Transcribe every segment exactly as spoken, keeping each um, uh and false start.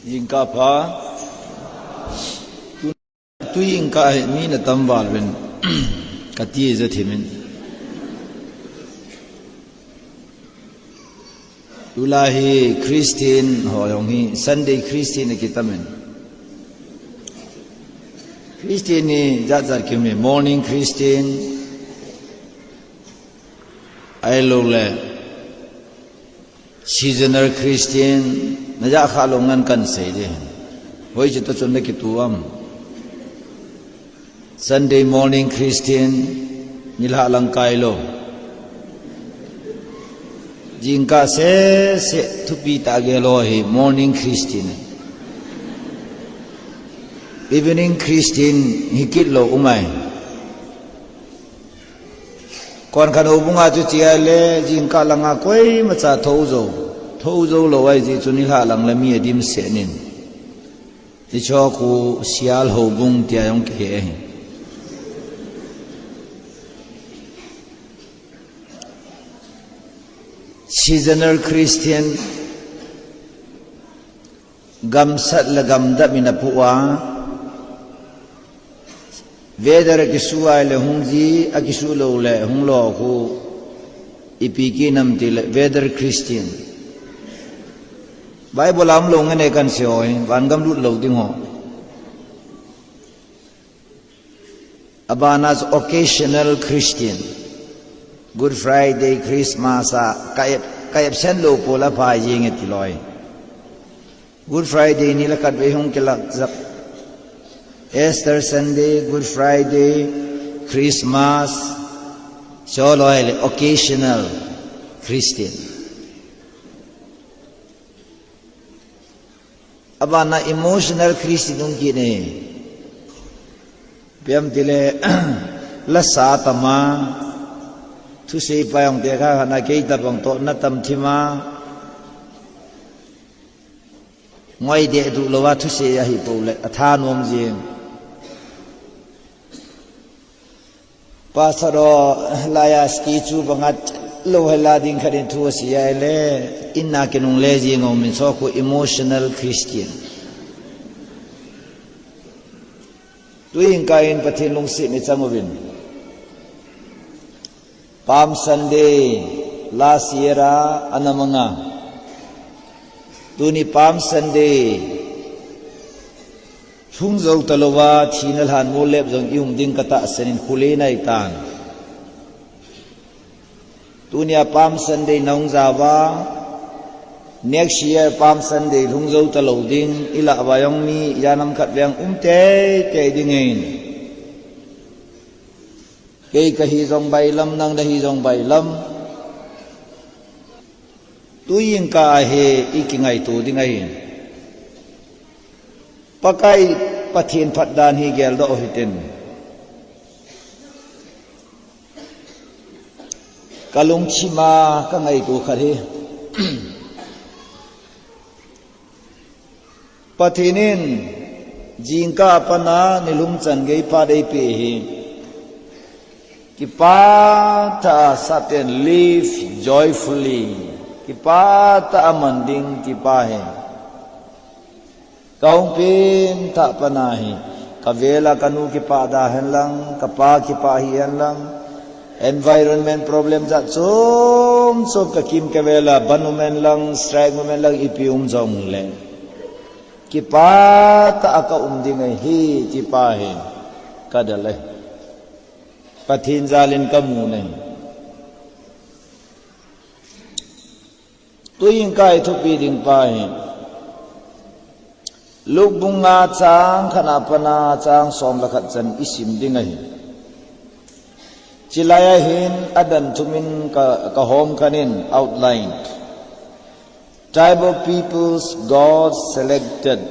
Jingkah pha. Tui jingkah hi mi na tam val uvin kati ja thimin. Tulai hi Christian ho jong hi Sunday Christian akitamin. Christian hi jat jat kiumin, morning Christian, ahilouleh seasonal Christian, na ja kha lou ngan kan sei ding. Hoiche toh chun na kitu am? Sunday morning Christian, nilhah lang kai lou. Jingkah seh seh thupi tah gel ho hi morning Christian. Evening Christian hi kit lou um ai. Kon khat houbunga chu chia le jingkah langa koimacha thou jou, thou jou lou ahi jeh chun nilhah lang le mi adimset in. Hiche khu sial houbung tia jong kihe ahi. Seasonal Christian, gamsat le gamdap in apoh a, weather akisuh a le hung ji, akisuh lou le hung lo khu ipi kinam ti le weather Christian. Bible a um lou ngen e kan sei ho hi, vangam lut lou ding ho. Abana chu occasional Christian. Good Friday, Christmas a ka ep, ka ep sen lou pol a pha jing e ti loi. Good Friday ni le khat vei hung kilah jat. Easter Sunday, Good Friday, Christmas. Hiche loi le occasional Christian. Abana emotional Christian hung kit e. Ipi ham ti le, lasa tam a, thusei pai hung te kha kha na kei tabang toh na tam thim a. Ngoi deh duh lou a thusei ahi pou le, athanom jing. Pastor ho laiya statue banga lou hela ding khat in thu asei a le, in a kinungle jing a um in, hiche khu emotional Christian. Tui jingkah in Pathen lungset in ichang uvin. Palm Sunday, last year a ana mang a. Tuni Palm Sunday, lhung jou talouva, thina lhan molep jong i um ding katahsan in khule nai tan. Tunia Palm Sunday nahung jao va, next year Palm Sunday lhung jou talou ding, ilah uva jong mi, ijat ham khat vang um teitei ding ahin. Kei kahi jong bailam, nang nahi jong bailam. Tui jingkah a hi i kingaito ding ahi. Pakai Pathen phatdan hi geldoh u hitin. Ka lungthim a ka ngaito khat hi. Pathen in jingkah a pat a nilhum chan gei phat eipeh hi. Kipah tah a sap ten live joyfully. Kipah tah a man ding ti pa hi. Ka hung pen tah pat a hi. Ka vel a ka nu kipah da hen lang, ka pa kipah hi hen lang. Environment problem jat chom chom ka kim ka vel a, bandh um hen lang, strike um hen lang, ipi um jong le. Kipah tah a ka um ding ahi, ti pa hi ka del e. Pathen jal in ka mu e. Tui jingkah a i thupi ding pa hi. Luke bung nga chang khat a pat a chang som le khat chan i sim ding ahi. Chulai a hin adan thum in ka, ka hom khan in outline. Tribal peoples God selected.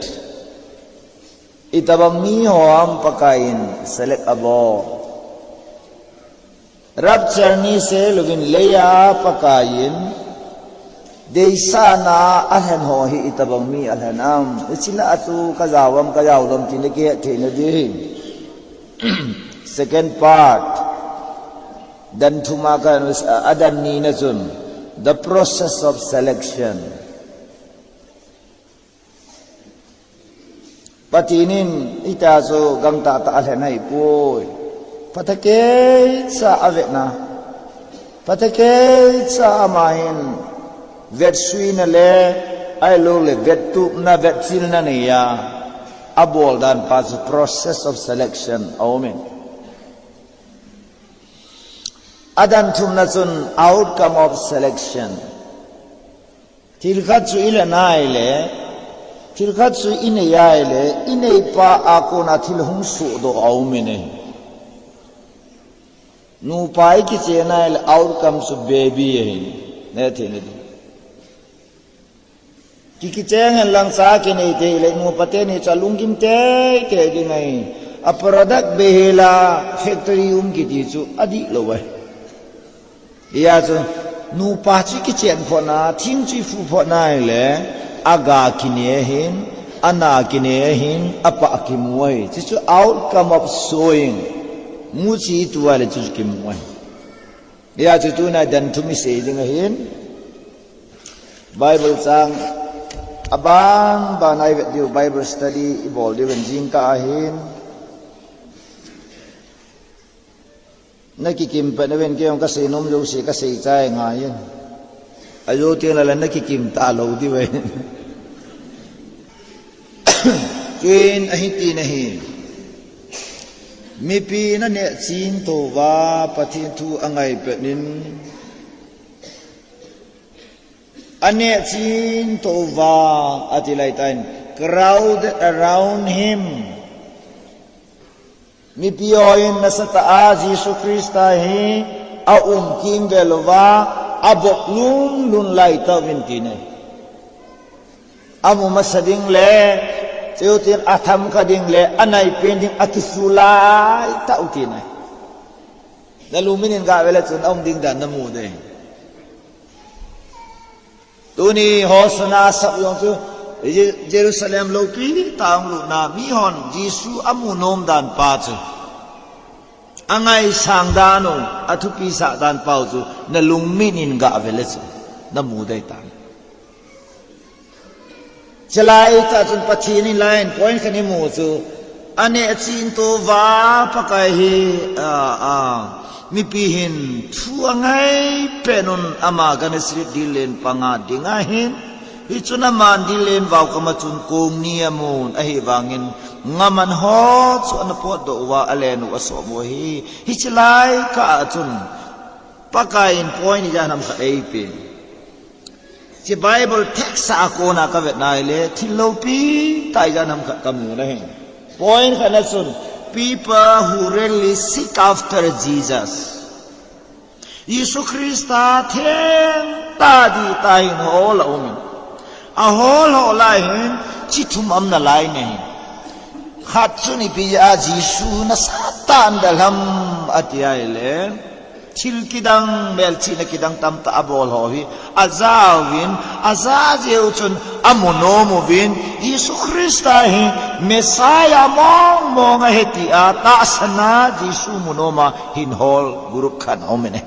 Itobang mi ho ham Pakai in select abol. Rapture ni sel uvin lei a Pakai in deisahna a alhen ho hi itobang mi alhen ham. Hiche lah a chu ka jao ham, ka jao lou ham ti na kihet thei na ding. Second part. Dan thum a ka, adan ni na chun. The process of selection. Pathen in hitia chu gangtah tah a lhen ahipoi. Phatah keicha avetna, phatah keicha amahin vetsuina le, ahilouleh vettupna, vetchilna neiya abol dan pa chu process of selection aumin. Adan thumna chun outcome of selection. Thil khat chu ilen ahile, thil khat chu inei ahile, inei pa a kona thil hung sohdoh aumin ahi. Nupa ikichen ahile outcome chu baby ahi. Nethei nadi. Ki, kicheng hen lang cha kinei tei le nupa teni chu alunggim teitei ding ahi. A product beihela factory um kiti chu adihlou ahi. Hijeh chun nupa chu kichen photna, thing chu iphu photna ahile, aga kinei ahin, ana kinei ahin, apah kimu ahi. Chuchu outcome of sowing. Muchi itu ahile chuchu kimu ahi. Hijeh chun tuna dan thum isei ding ahin. Bible chang abang bang a ivet diu Bible study ibol diuvin jingkah ahin. Nakikim pet uvin, kei jong kasei nom jouse kasei chai ngaiyin. Ajo teng le nakikim talou diu ahin. Chuin ahitin ahi. Mipi in aneh chin touva Pathen thu angai pet in, aneh chin touva ati laitan, crowded around him. Mipi hon nasatah a Jesu Christa hi aum kimvel uva, aboh lunglung laitah uvin tin ahi. Amu masa ding le, chutin atham kha ding le, anaipen ding akisu laitah u tin ahi. Nalungmin in gah vele chun aum ding dan namu ding. Tuni Hosanna sap jong chu, Je-, Jerusalem loupitah a hung lutna, mihon Jesu amu nom dan pa chu, angaisang dan u, athupi sah dan pa u chu, nalungmin in gah vele chu, namu ding ahitai. Chulai tah chun Pathen in laiyin point khat imu chu, aneh chin touva Pakai hi, a, a, mipi hin thu angai pet un ama Gennesaret dil len panga ding ahin, hichun aman dil len vau kama chun kong ni amun, ahivangin ngaman ho chu ana potdoh uva alen u asom u ahi. Hiche lai kah a chun Pakai in point ijat ham khat eipen. Hiche Bible text a kona kavet nai le, thil loupitah ijat ham khat kamu nahi. Point khat na chun, people who really seek after Jesus. Jesu Christa theng tah dihtah in hol a um in. Ahol hol lai hin, chi thum aum nalai nahi. Khat chun ipi a Jesu nasatah in dalham ati ahile. Thil kidang, melchihna kidang tamtah abol ho hi, ajauvin, aja jeh u chun amu nom uvin, Jesu Christa hi Messiah mong mong ahi tia tahsan a Jesu mu nom a hin hol group khat aum in ahi.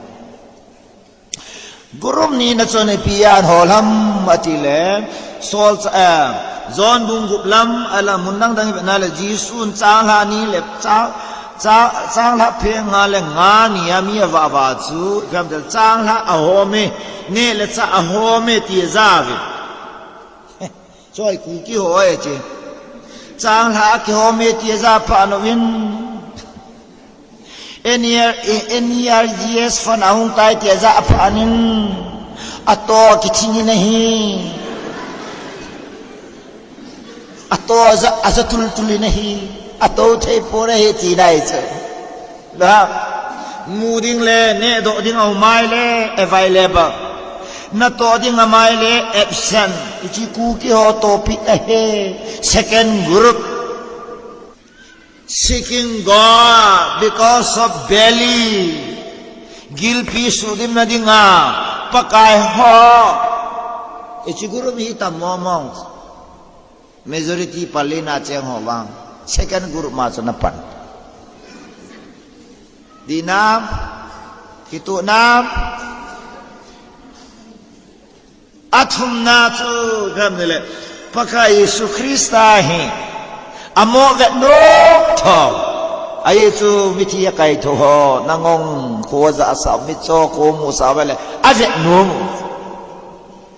Group ni na chun ipi a hol ham ati le, Sol, eh, John bung gup lam, ala mun dang dang ipi na le, Jesun changlhah ni le, chang, chang, changlhah pheng nga le nga ni a mi avah vah chu, ipi ham ati le, changlhah ahom e, neh le chah ahom e ti aja uve. Choi Kuki ho e che. Changlhah akihom e ti aja phat uvin. N E R, N E R G S fund ahung tai ti aja phat in. Ato kithing in ahi. Ato aja, aja tul tul in ahi. Ato thei pon ahi ti nai che. Na, mu ding le, neh doh ding aum ahile, available. Natoh ding aum ahile, absent. Hiche Kuki ho topic ahi. Second group. Seeking God because of belly. Gilpi sudimna dinga, Pakai ho. Hiche group hi tam mong mong. Majority pal in acheng ho vang. Second group ma chu napan. Dinam, kituhnam. Athumna chu ipi ham nile. Pakai Jesu Christa hi. Amo vet nom tho. Ahi chu mithi akai tho ho, nangong khoja sa, mitcho khomu sa vele. Avet nom.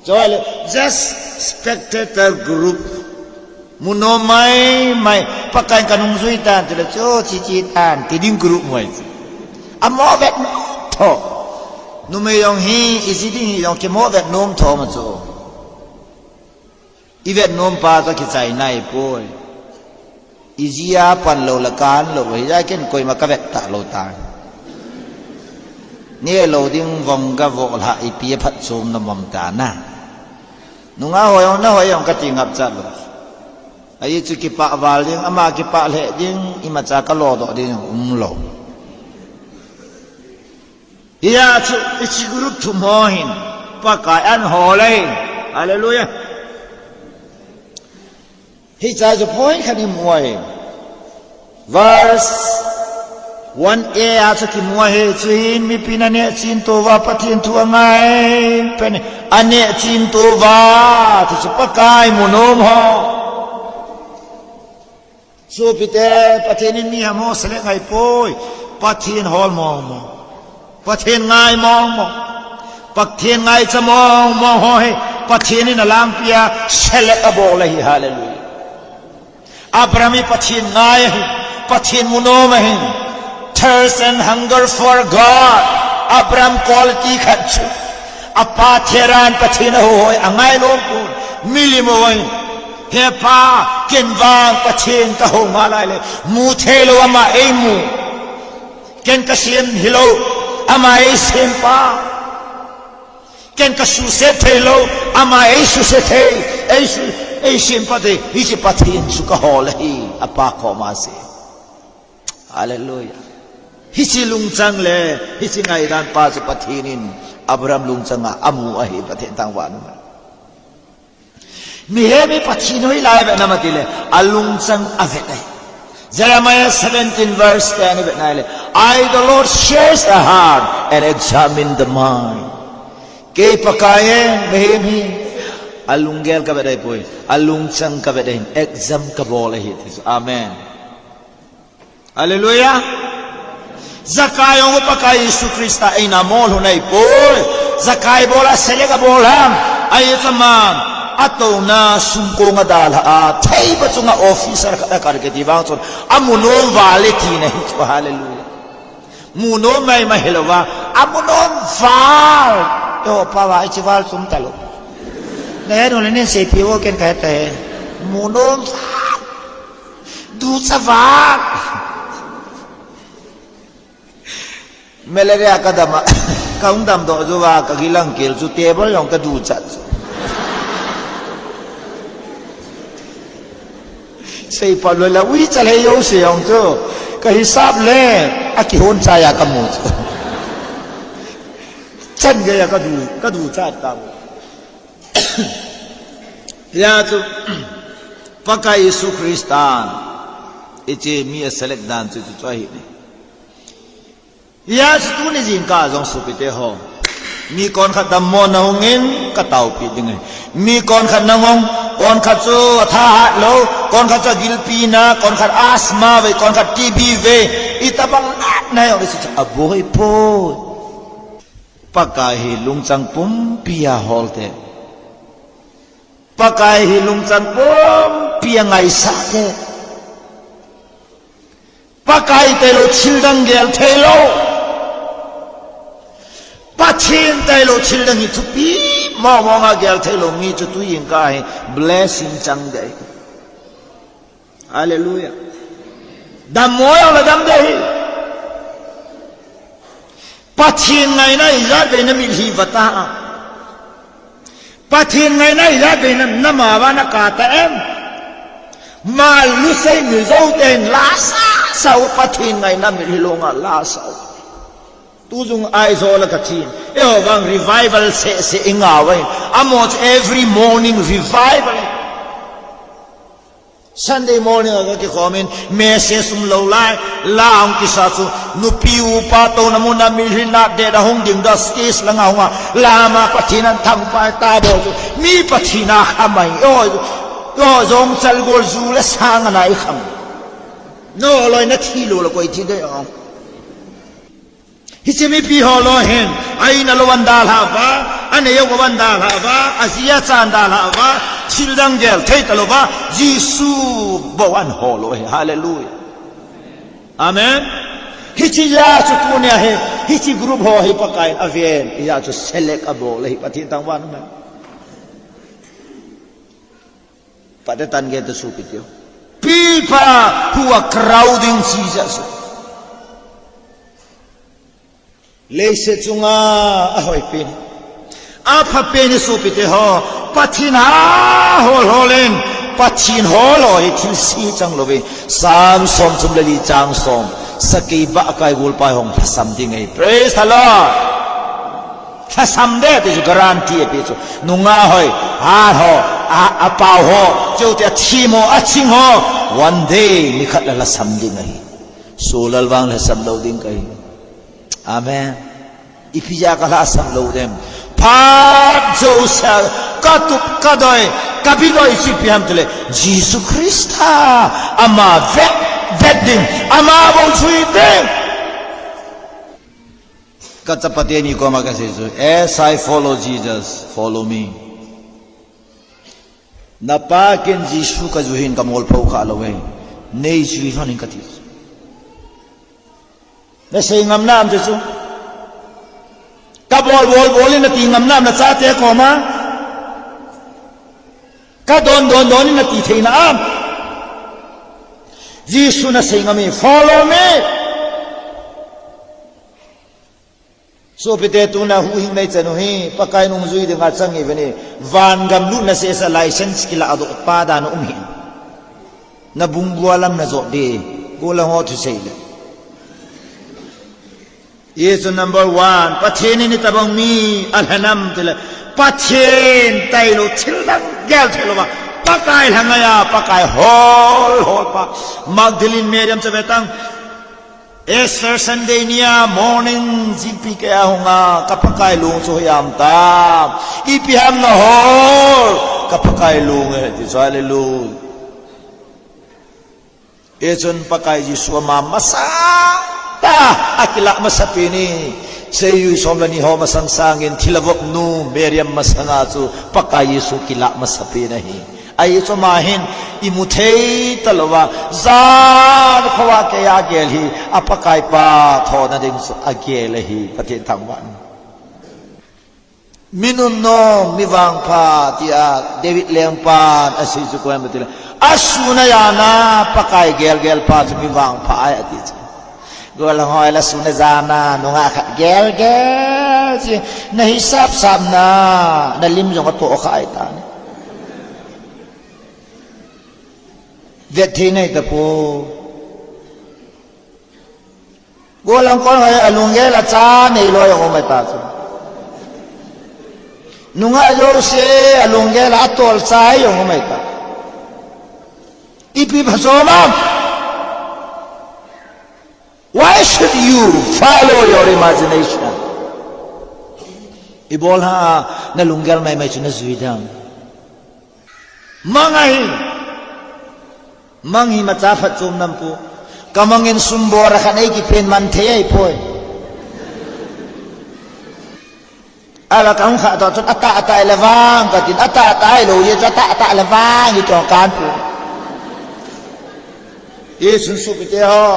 Chule, just spectator group. Mu nom mai mai. Pakai kanung jui tan, tile cho chi chi tan, ti ding group mai. Amo vet nom tho. Numei jong hi, iji ding hi jong kimo vet nom tho ma chu. I vet nom pa chu kichai nai poi. Iji a pan lou le kan lou, hijeh a ken koima ka vet ta lou ta. Neh lou ding vong ga vo lha ipi a phatchomna mong ta na. Nunga hoi ong na hoi ong kati ngap cha lou. Ahi chu kipah val ding, ama kipah lheh ding, imacha ka lodoh ding um lou. Hia chu, hiche group thum ho hin, Pakai ahin hol e. Hallelujah. Hiche chu point khat imu ahi. Verse one A a chu kimu ahi, chuin mipin aneh chin touva Pathen thu angai pen, aneh chin touva, ti chu Pakai mu nom ho. Sopite, Pathen in mi hamo select ngai poi. Pathen hol mong mong. Pathen ngai mong mong. Pathen ngaicha mong mong ho hi Pathen in alangpia select abol ahi, hallelujah. Abraham hi Pathen ngai ahi, Pathen mu nom ahi. Thirst and hunger for God. Abraham quality khat chu. Apa Terah in Pathen ahou hoi, angai nom pon. Milim hoi. He Pa, ken vang Pathen kahou nalai le, mu thei lou ama eimu. Ken kasem hilou, ama eisem pa. Ken kasuse thei lou, ama eisuse thei, eisu, eisem pa te, hiche Pathen chu kahol ahi, apa koma se. Hallelujah. Hiche lungchang le, hiche ngaidan pa chu Pathen in Abraham lungchang a amu ahi, Pathen thangvah in um. Mihem hi Pathen hoilai vet nam ati le, alungchang avet ahi. Jeremiah seventeen verse ten i vet nai le, "I, the Lord, search the heart and examine the mind." Kei Pakai e, mihem hi alunggel kavet ahi poi, alungchang kavet ahi, exam kabol ahi, ti chu. Amen. Hallelujah. Zakai jong Pakai Jesu Christa eina mol hu nai poi. Zakai bol a select abol ham. Ahi chu aman, atouna sumkong adalha a, theiba chunga officer khat akal kiti vang chun, amu nom val e tina ahi chu. Hallelujah. Mu nom mai mai hilouva, amu nom val. Eiho pa va, hiche val chu um talou. Nahet u le nin seipi vo, ken kahet ahi. Mu nom val. Ducha vang. Malaria kadam a, kahung damdoh jou va, kagilang kel chu table jong kaducha chu. Seiphat lou le, ui, chalhei jouse jong chu kahisap le, akihon chai a kamu chu. Chan gei a kadu, kaducha tau. Hia chu, Pakai Jesu Christan hiche mi aselect dan chu, chu, chu ahi ne. Hia chu tuni jingkah jong sopite ho, mi konkhat dammona hungin kataopi ding ahi. Mi konkhat nangong, konkhat chu athahat lou, konkhat chu agilpi na, konkhat asthma ve, konkhat T B ve, itobang natna jong hiche chu aboi poi. Pakai hi lungchang pumpi a hol te. Pakai hi lungchang pumpi a ngaisah te. Pakai tailou thildang gel theilou. Pathen tailou thildang hi thupi mong mong a gel theilou mi chu tujingkah hi blessing chang ding ahi. Hallelujah. Dammo jong le dam ding ahi. Pathen ngaina ijat vei namitlhi vata a. Pathen ngaina ijat vei na, nama va nakata em. Ma lusei mijou ten la sa sa u Pathen ngaina mitlhi longa la sa u. Tujung Aizawl a kathi in, eiho vang revival seh seh ingah uvin. Amaho chu every morning revival. Sunday morning a kakikhomin, message umlou lai, la hung kisa chu, nupi upa touna muna mitlhi natdet a hung ding da stage langa hunga, lama Pathen in thangvah in tabol chu, mi Pathen a khamai, oi, Toh jong chal gol ju le sang ana i kham. Noloi na thi lou le koi thi de ong. Hiche mipi ho loi hin, a in a lou an dalha uva, a nei u van dalha uva, a ji a cha an dalha uva, thil dang gel thei talou va, Jesu bou an hol u ahi. Hallelujah. Amen. Hiche a chu tunia hi, hiche group ho hi Pakai in aven, hia chu select abol ahi, Pathen thangvah in um hen. Pate tan ge te sopi teu. People who are crowding Jesus. Leiset chunga ahoipen, aphapen hi sopi teho, Pathen a hol hol in, Pathen hol ho hi thilse chang louvin, Sam som chom le li chang som, sakei bahkai golpa hung lhasam ding ahi. Praise the Lord. Lhasam ding ti chu guarantee ape chu. Nungah hoi, hat ho, a, apao ho, chuteng athim ho, aching ho, one day nikhat le lhasam ding ahi. Solal vang lhasam lou ding kahi. Amen. Ipi jeh a ka lhasam lou dem? Phat jousea katup kadoi, kabiloi chu ipi ham tile, Jesu Christa ama vet, vet ding, ama bou chu hiding. Ka chapate ni koma kasei chu, "As I follow Jesus, follow me." Napa ken Jesu kajui hin kamol pho kha lou e. Nei jui lhon in kati. Nasei ngam nam chu chu. Kabol bol bol in nati ngam nam nachate koma. Kadon don don in nati thei nam? Jesu nasei ngam e, "Follow me." Sopite, tuna huhhingna ichan u hi, Pakai nungjui dinga chang ive ni, vangam lutna sehseh license kilah doh pa dan um hi. Nabung bua lam najot ding, gollhang ho thusei le. Hichu number one, Pathen in itobang mi alhen am tile, Pathen tailou thil dang gel thei lou va, Pakai lhangai a, Pakai hol hol pa, Magdalene Mary ham chu ve tang, Easter Sunday nia morning jingpi keiya hunga, ka Pakai lung chu hoiya um tam. Ipi ham nahol, ka Pakai lung e, ti chu, hallelujah. Hichun Pakai Jesu ama masang tah a kilah masapen e. Seijui som le ni ho masang sangin thilha vop nu Mary ham masanga chu Pakai Jesu kilah masapen ahi. Ahi chu ama hin imu thei talou va, jan khovah keiya agel hi, a Pakai pa thohna ding chu agel ahi, Pathen thangvah in. Mi nunnom, mi vangpha, tia David lengpan asei chu koi ham tile, asun ajan a Pakai gelgel pa chu mi vangpha ahi ati chu. Gollhang hoi la sun ajan a nungah khat gelgel chu, nahisap sap na, nalim jong atoh kha ahi tan. Vet thei nahi tapoi. Gollhang kon hoi alunggel a cha neilou jong um ahi ta chu. Nungah jouse alunggel a atol cha jong um ahi ta. Ipi phachom am? Why should you follow your imagination? Ibola nalunggel maimai chu najui dem? Mang ahi. Mang hi imacha phatchom nam pu. Kamang in sum bora khat eikipen man thei ahipoi. Ahile kahung khah toh chun atah atah le vang katin, atah atah ahilou jeh chun atah atah le vang hi tong kan pu. Hichun sopite ho,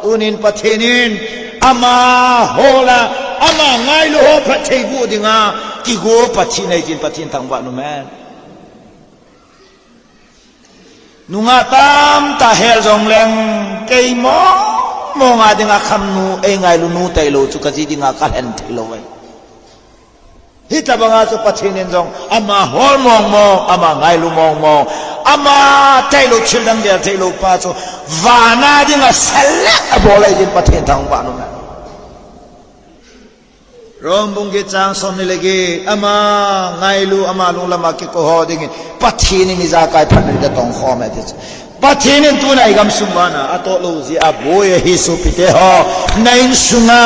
tunin Pathen in ama hol a, ama ngailu ho phatthei boh dinga kigo Pathen ahi jeh in Pathen thangvah in um hen. Nungah tamtah hel jongleng, kei mong mong a dinga khamnu, eingailu nu tailou chu kaji dinga kalhen theilou ahi. Hitobanga chu Pathen in jong ama hol mong mong, ama ngailu mong mong, ama tailou thil dang gel theilou pa chu vana dinga select abol ahi jeh in Pathen thangvah in um hen. Rom bung get chang somni le get, ama ngailu, ama lunglam a kikou ho dingin Pathen in ijakai phatna ding atongkhom e ati chu. Pathen in tuna igamsung vana atoh lou jeh a boi ahi sopite ho, na insunga,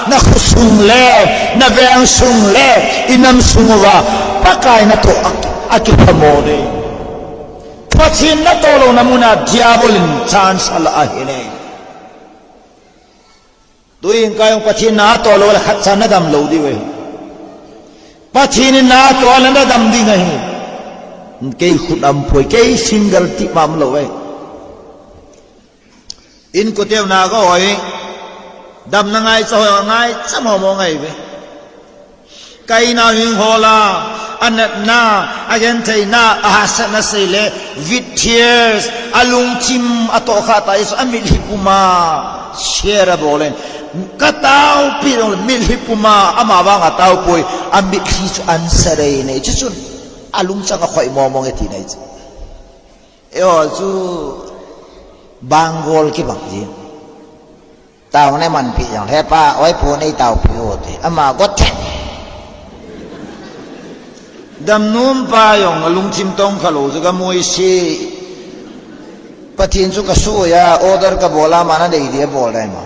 nakhosung le, naveng sung le, inam sung uva Pakai natoh a, akiphamol e. Pathen natoh louna muna diabol in chance ala ahi ne. Tuin kei jong Pathen natoh lou le khat cha nadam lou diu ahi. Pathen in natoh le nadam ding ahi. Kei khut aum poi, kei single ti mama lou ahi. Inkote u nagou hoi, damna ngaicha hoi, ngaicha momo ngai ve. Kaina hing hola, anatna, agentheina, ahahsatna seile, with tears, alungthim, atohkhah tah, Jesu, amitlhi puma, share abol in. Kataopi jong, mitlhi puma, ama vang atao poi, amitlhi chu answer nei, chuchun, alungchang akhoi momo nge ti nei chu. Eiho chu bang gol kibang ji. Tao ne manpi jong, he pa, oi pu nei taopi o ti. Ama got the. Damnom pa jong, alungthim tong khalou chu ka muisi. Pathen chu ka suya, order ka bola, mana dei dia bol dai ma.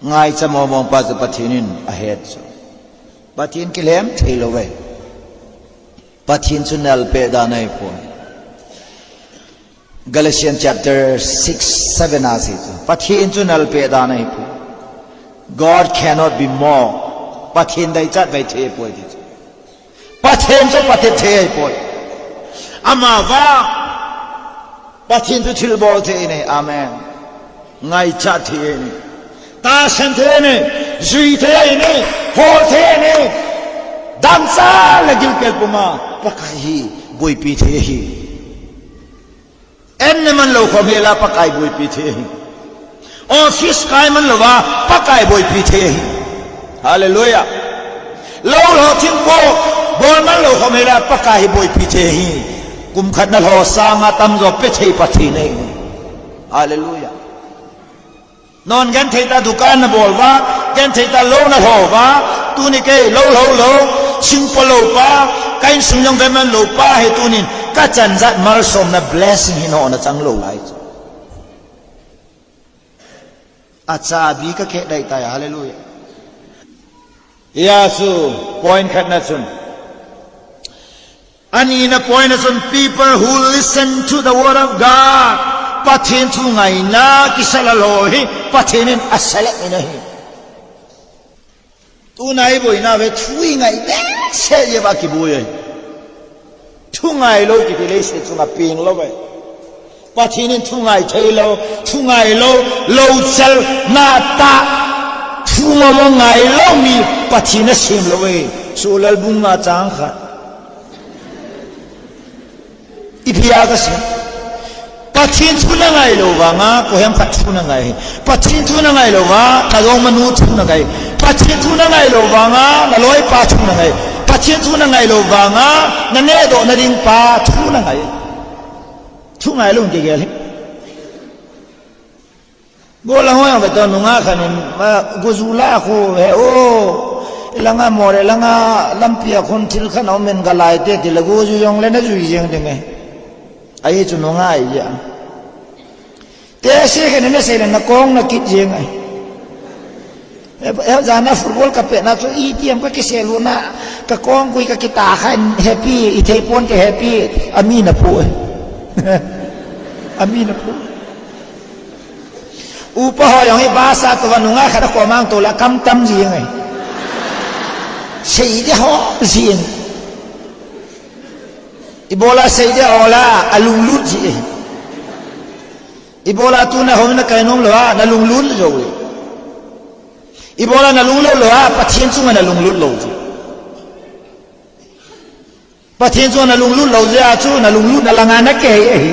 Ngaicha momo pa chu Pathen in ahet chu. Pathen kilhem thei lou ve. Pathen chu nalpeh dan ahi poi. Galatians chapter six, seven a sei chu. Pathen chu nalpeh dan ahi poi. God cannot be mocked. Pathen daichat vei thei poi ti chu. Pathen chu patep thei ahi poi. Ama vang Pathen chu thilbol thei nei. Amen. Ngaicha thei nei. Tahsan thei nei. Jui thei nei. Hol thei nei. Damsel le gilkel puma Pakai hi boipi thei ahi. An ne man lou khom hela Pakai boipi thei ahi. Office kai man louva Pakai boipi thei ahi. Hallelujah. Lou lou thingpo bol man lou khom hela Pakai hi boipi thei ahi. Kum khat na lou sanga tamjo pe thei Pathen ahi. Hallelujah. Non genthei tah dukan nabol uva, genthei tah lou nalho uva, tuni kei lou lou lou, singpo lou pa, ka insung jong veman lou pa, hi tunin, ka chanjat malsomna blessing hi nahon nachang lou lai chu. Achabi ka keh dai tai, hallelujah. Hia chu, point khatna chun. Anina point a chun people who listen to the word of God. Pathen thu ngaina kisel a lou hi Pathen in aselect in ahi. Tuna iboina ve thu ingai behseh jeh uva kiboi ahi. Thu ngai lou kiti leiset chunga peng lou ve. Pathen in thu ngai thei lou, thu ngai lou, lou chal na ta, thu ngom ngai lou mi Pathen asem lou ve. Solal bung nga chang khat. Ipi a kasei. Pathen thu nangai lou vanga, koiham khat thu nangai. Pathen thu nangai lou va, nadongmanu thu nangai. Pathen thu nangai lou vanga, naloipa thu nangai. Pathen thu nangai lou vanga, nanehdoh nading pa thu nangai. Thu ngai lou kigel hi. Golang ho jong vetan nunga khat in, ma, goju la khu he o. Ilanga Moreh langa lampi a khun thil khat aum in galai te tile goju jongle najui jeng ding e. Ahi chu nunga ahi a. Te se khat in nasei le nakong nakit jeng ahi. E, e, jana football kapetna chu itiham kakisel u na, kakong gui kakita khan happy, ithei pon kahappy, ami napu e. Ami napu. Upa ho jong hi basa to va nunga khat a komang to la kam tam ji ngai. Sei de ho ji. Ibola sei de ho la alunglut ji. Ibola tuna ho na kai nom lo a nalunglut jo. Ibola nalunglut lo a Pathen chunga nalunglut lo ji. Pathen chunga nalunglut lou jeh a chu nalunglutna langa nakihei ahi.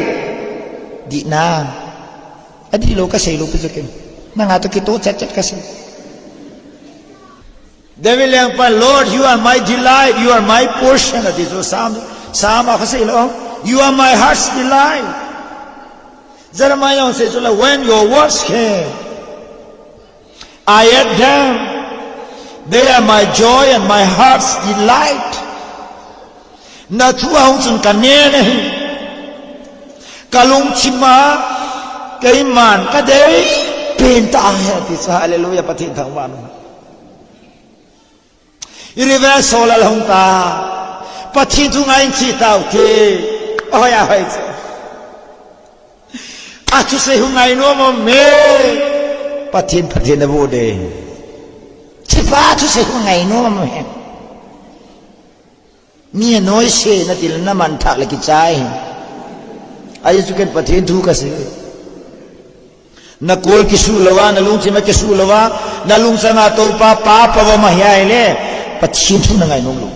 Dihna. Adih lou kasei lou pi chu ken. Nanga toh kitoh chet chet kasei. David lengpa, Lord, you are my delight, you are my portion. Ati chu Psalm, Psalm a kasei lou. You are my heart's delight. Jeremiah jong sei chu la, when your words came. I ate them. They are my joy and my heart's delight. Nathu ahung chun kanen ahi. Kalungthim a, keiman kadei pen tah ahi ati chu, hallelujah, Pathen thangvah in. Iriveh Solal hung ta. Pathen thu ngai in thi tau te. Ahoi, ahoi che. Athusei hu ngai nom um e. Pathen, Pathen na bu de. Chipa athusei hu ngai nom um e. Mi anoi se na til na man thak le kichai. Ahi chu ken Pathen thu ka sei. Na kol kisu lou a, na lungthim a kisu lou a, na lungchang a Toupa pa pa va ma hi ai le, Pathen thu na ngai nom lou.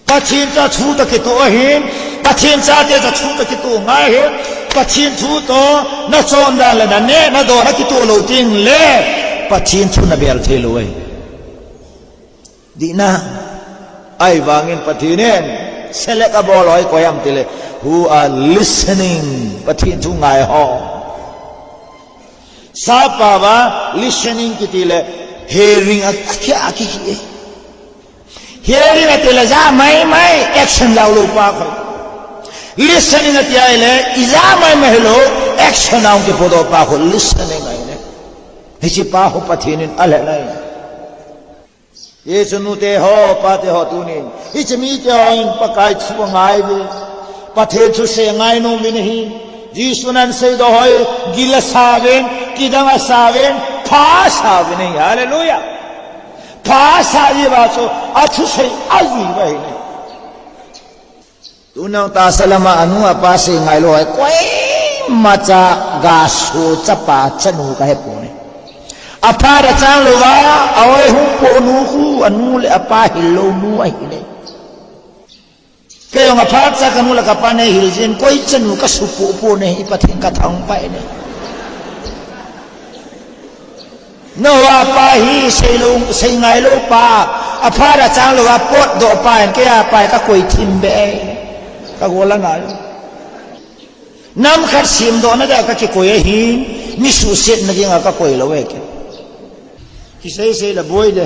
Pathen cha thu ta kito ahin, Pathen cha te cha thu ta kito ngai hin, Pathen thu to na chon dan le na ne, na do na kito lou ting le, Pathen thu na bel thei lou ai. Dihna, ahivangin Pathen in select a bol hoi koi ham tile, who are listening, Pathen thu ngai ho. Sapa va listening kiti le, hearing a, a kia a ki ki e. Hearing a tile ja mai mai action lau lou pa koi. Listening a ti ai le, i ja mai mai lou action a ung ki podo pa koi, listening ai le. Hichi pa ho Pathen in a le nai. Hiche nute ho, pate ho tunin. Hiche mite ho in Pakai thu angai ve. Pathen thusei angai nom uvin ahi. Jesu nan seidoh hoi, gil asa uvin, kidang asa uvin, pha asa uvin ahi. Hallelujah. Pha asa uva chu, athusei ajui uva ahi. Tunung tahsa lama anu apa sei ngailou hai, koima cha gaso chapa chanu kahepoi. Aphat achang louva, aoi hung po nu khu, anu le apa hil lou nu ahile. Kei jong aphat cha kanu le kapa nei hil jin, koi chanu kasupo po nei, i Pathen kathangpai nei. Noah pa hi sei lou, sei ngailou pa, aphat achang louva potdoh pa in, kei a pa hi kakoi thim be e, kagol angai. Nam khat semdohna dia kakikoi ahin, mi suhsetna dinga kakoi lou e kei. Kisei sei le boi de.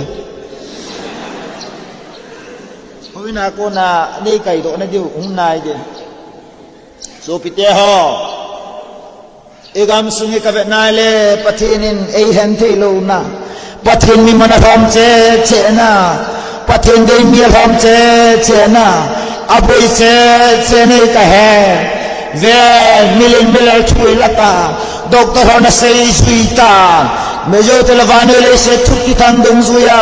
Houin a kona nei kaidohna diu hung nai de. Sopite ho. I gamsung hi kavet nai le, Pathen in eihen thei louna. Pathen mi man alhom cheh cheh na. Pathen dei mi alhom cheh cheh na. Aboi cheh cheh nei kahe. Ve, milen milel thu ila ta. Doctor hon asei ijui ta. Mijo te le vannoi leiset thu kithang dungjuia.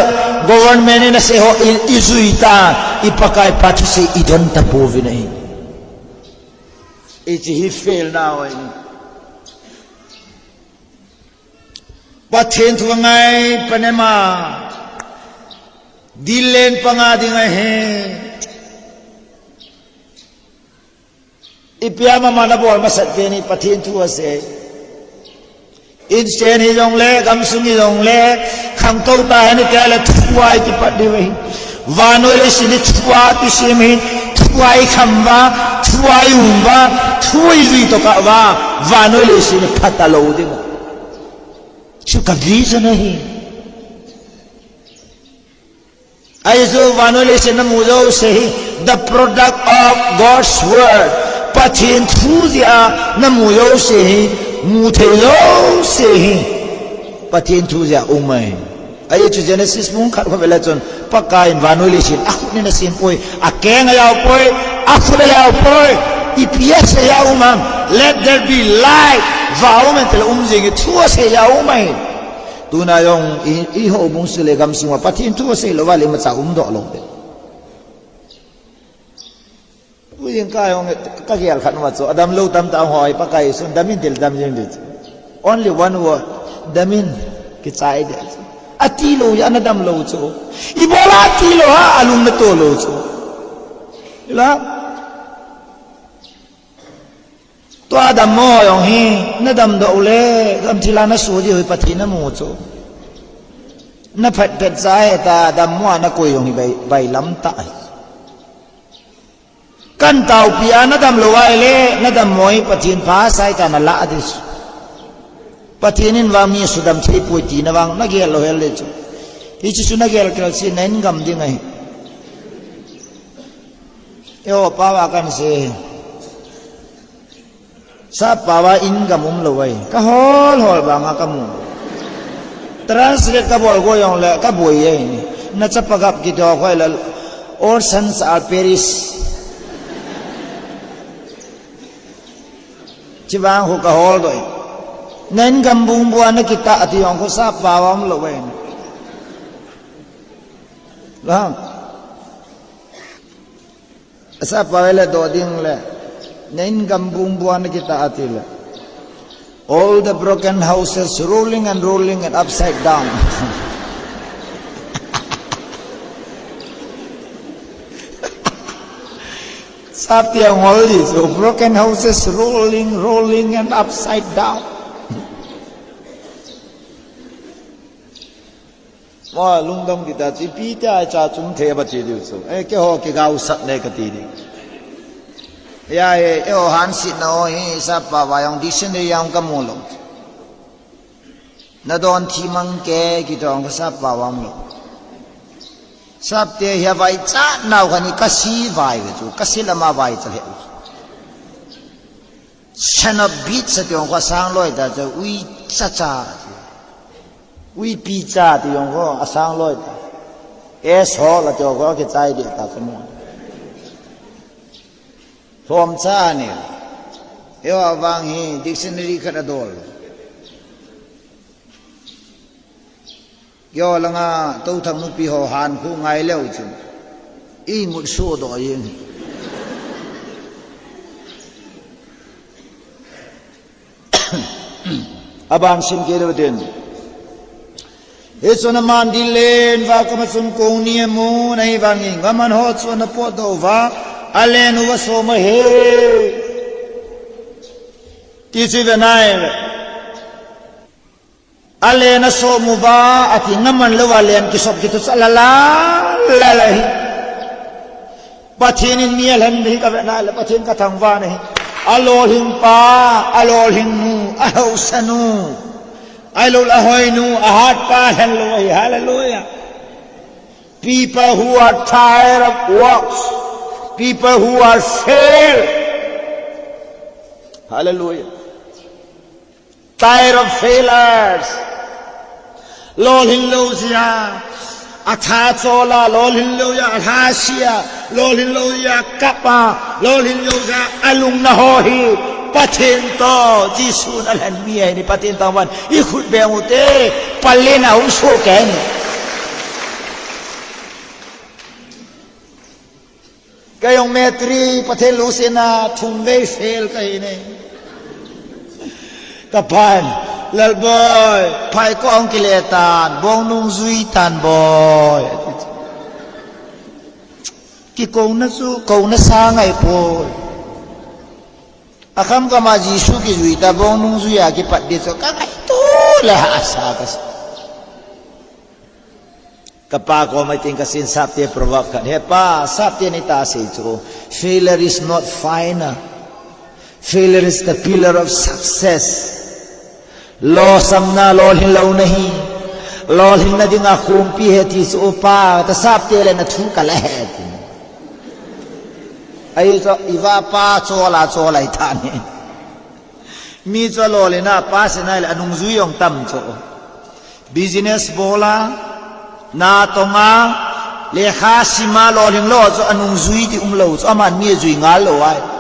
Government in asei ho i, ijui ta. I Pakai pa thusei idon tapouvin ahi. Hiche hi fail na hoi. Pathen thu angai pan em a. Dil len panga ding ahi. Ipi a mama nabol masat teni Pathen thu asei. Inchen hijongle, gamsung hijongle, khangtou tahen itia le thu a ikipat diu ahi. Vannoi leiset hi thu a kisem ahi, thu a ikham uva, thu a ium uva, thu a ijui tokah uva, vannoi leiset hi phatalou ding. Chu ka vision ahi. Ahi chu vannoi leiset namu jouse hi, the product of God's word. Pathen thu jeh a namu jouse hi, mu thei jouse hi. Pathen thu jeh a um ahi. Ahi chu Genesis bung khat khovela chun, Pakai in vannoi leiset akhut in asem poi, akeng ajao poi, akhut ajao poi, ipi asei a um am, let there be light, va um in tile um jing e thu asei a um ahi. Tuna jong i, i houbung sung le gamsung a Pathen thu asei lou uva le imacha umdoh lou te. Ujing ka jong kagel khat uva chu, adam lou tamtah hoi Pakai sun, dam in tile dam jing ding chu. Only one word, dam in, kichai ding chu. Ati lou jeh a nadam lou chu. Ibola ati lou ham, alung nato lou chu. Ila. Tua dammo jong hi, nadamdoh u le, gamthip a nasoh diu hi Pathen namu chu. Naphat phat cha heta dammo a nakoi jong hi bai, bailam tah ahi. Kan taopi a nadam lou ahile, nadammo hi Pathen pha sai ta nalah ding chu. Pathen in vang mi sudam thei poi tina vang nagel lou hel le chu. Hiche chu nagel kel cheh in nahin gam ding ahi. Eiho pao a kan sei. Sap pao a income umlou ahi. Kahol hol vang a kamu. Translate kabol go jong le kaboi ahi. Na chapa gap kiti ho khoi le. All sons are perish. Chivang khu kahol doh. Nain gambung bua nakitah ati jong khu sap pao aum lou ve. Lang. Asap pao le doh ding le. Nain gambung bua nakitah ati le. All the broken houses rolling and rolling and upside down. Sap tia ngol di, so broken houses rolling, rolling and upside down. Mo lungdam kita chu, ipi tia cha chun thei ba ti diu chu. Eh, keiho kigaosah ne kati di. Ya, eh, eiho hansetna ho hi, sap pao a jong dictionary a jong kamu lou. Nadon thim mang ke, kiti jong khu sap pao aum lou. Sap te hi avaichat nau khat hi kasi vai ve chu, kasi lama vaicha lheh u chu. Son of bitch ati jong khu asang loi ta chu, uicha cha. Uipi cha ati jong khu asang loi ta. Asshole ati jong khu akichai deh ta chu mo. Lhomcha ani. Eiho vang hi dictionary khat adol. Keiho langa Touthang nupi ho han khu ngai leu chun, imut sudoh jeng hi. Aban sim kei leu tin. Hichun aman ding len uva, koma chun kong ni amun, ahivangin ngaman ho chu ana potdoh uva, alen uva som ahi. Ti chu ive nai ve. Alen asom uva, ati ngaman louva alen kisop kiti chu alala, lala hi. Pathen in mi alhen hi kave nai le, Pathen kathangvah ahi. Alolhing pa, alolhing nu, ahaosa nu, ahilou le ahoi nu, ahat pa alhen lou ahi. Hallelujah. People who are tired of works, people who are failed. Hallelujah. Tired of failures. Lolhing lou jeh a atha chol a, lolhing lou jeh a alhasi a, lolhing lou jeh a akap a, lolhing lou jeh a alungna ho hi Pathen toh Jesun alhen mi ahi, Pathen thangvah in ikhut beng ute, palen a hung soh kei ni. Kei jong matric Pathen lungsetna thum vei fail kahi ne. Kapan, Lalboi, phai ko ong kile tan, bong nung jui tan boi. Kikouna chu, kouna sa ngai poi. Akham kham a Jesu kijui ta, bong nung jui a kipat di chu, kangaito le hahsa kasa. Kapa koma tin kasin sapte proverb khat. He pa, sapte in iti asei chu. Failure is not final. Failure is the pillar of success. Lolsamna lolhing louna hi. Lolhingna dinga khumpi ahi ti chu upa, ta sapte le na thu kala ahi ti. Ahi chu iva pa chola chola ithani. Mi chu alolhingna pass nai le anungjui jong tam chu. Business bol a, na tong a, lekha sim a lolhing lou chu anungjui di umlou chu, aman mi ajui ngal lou ahi.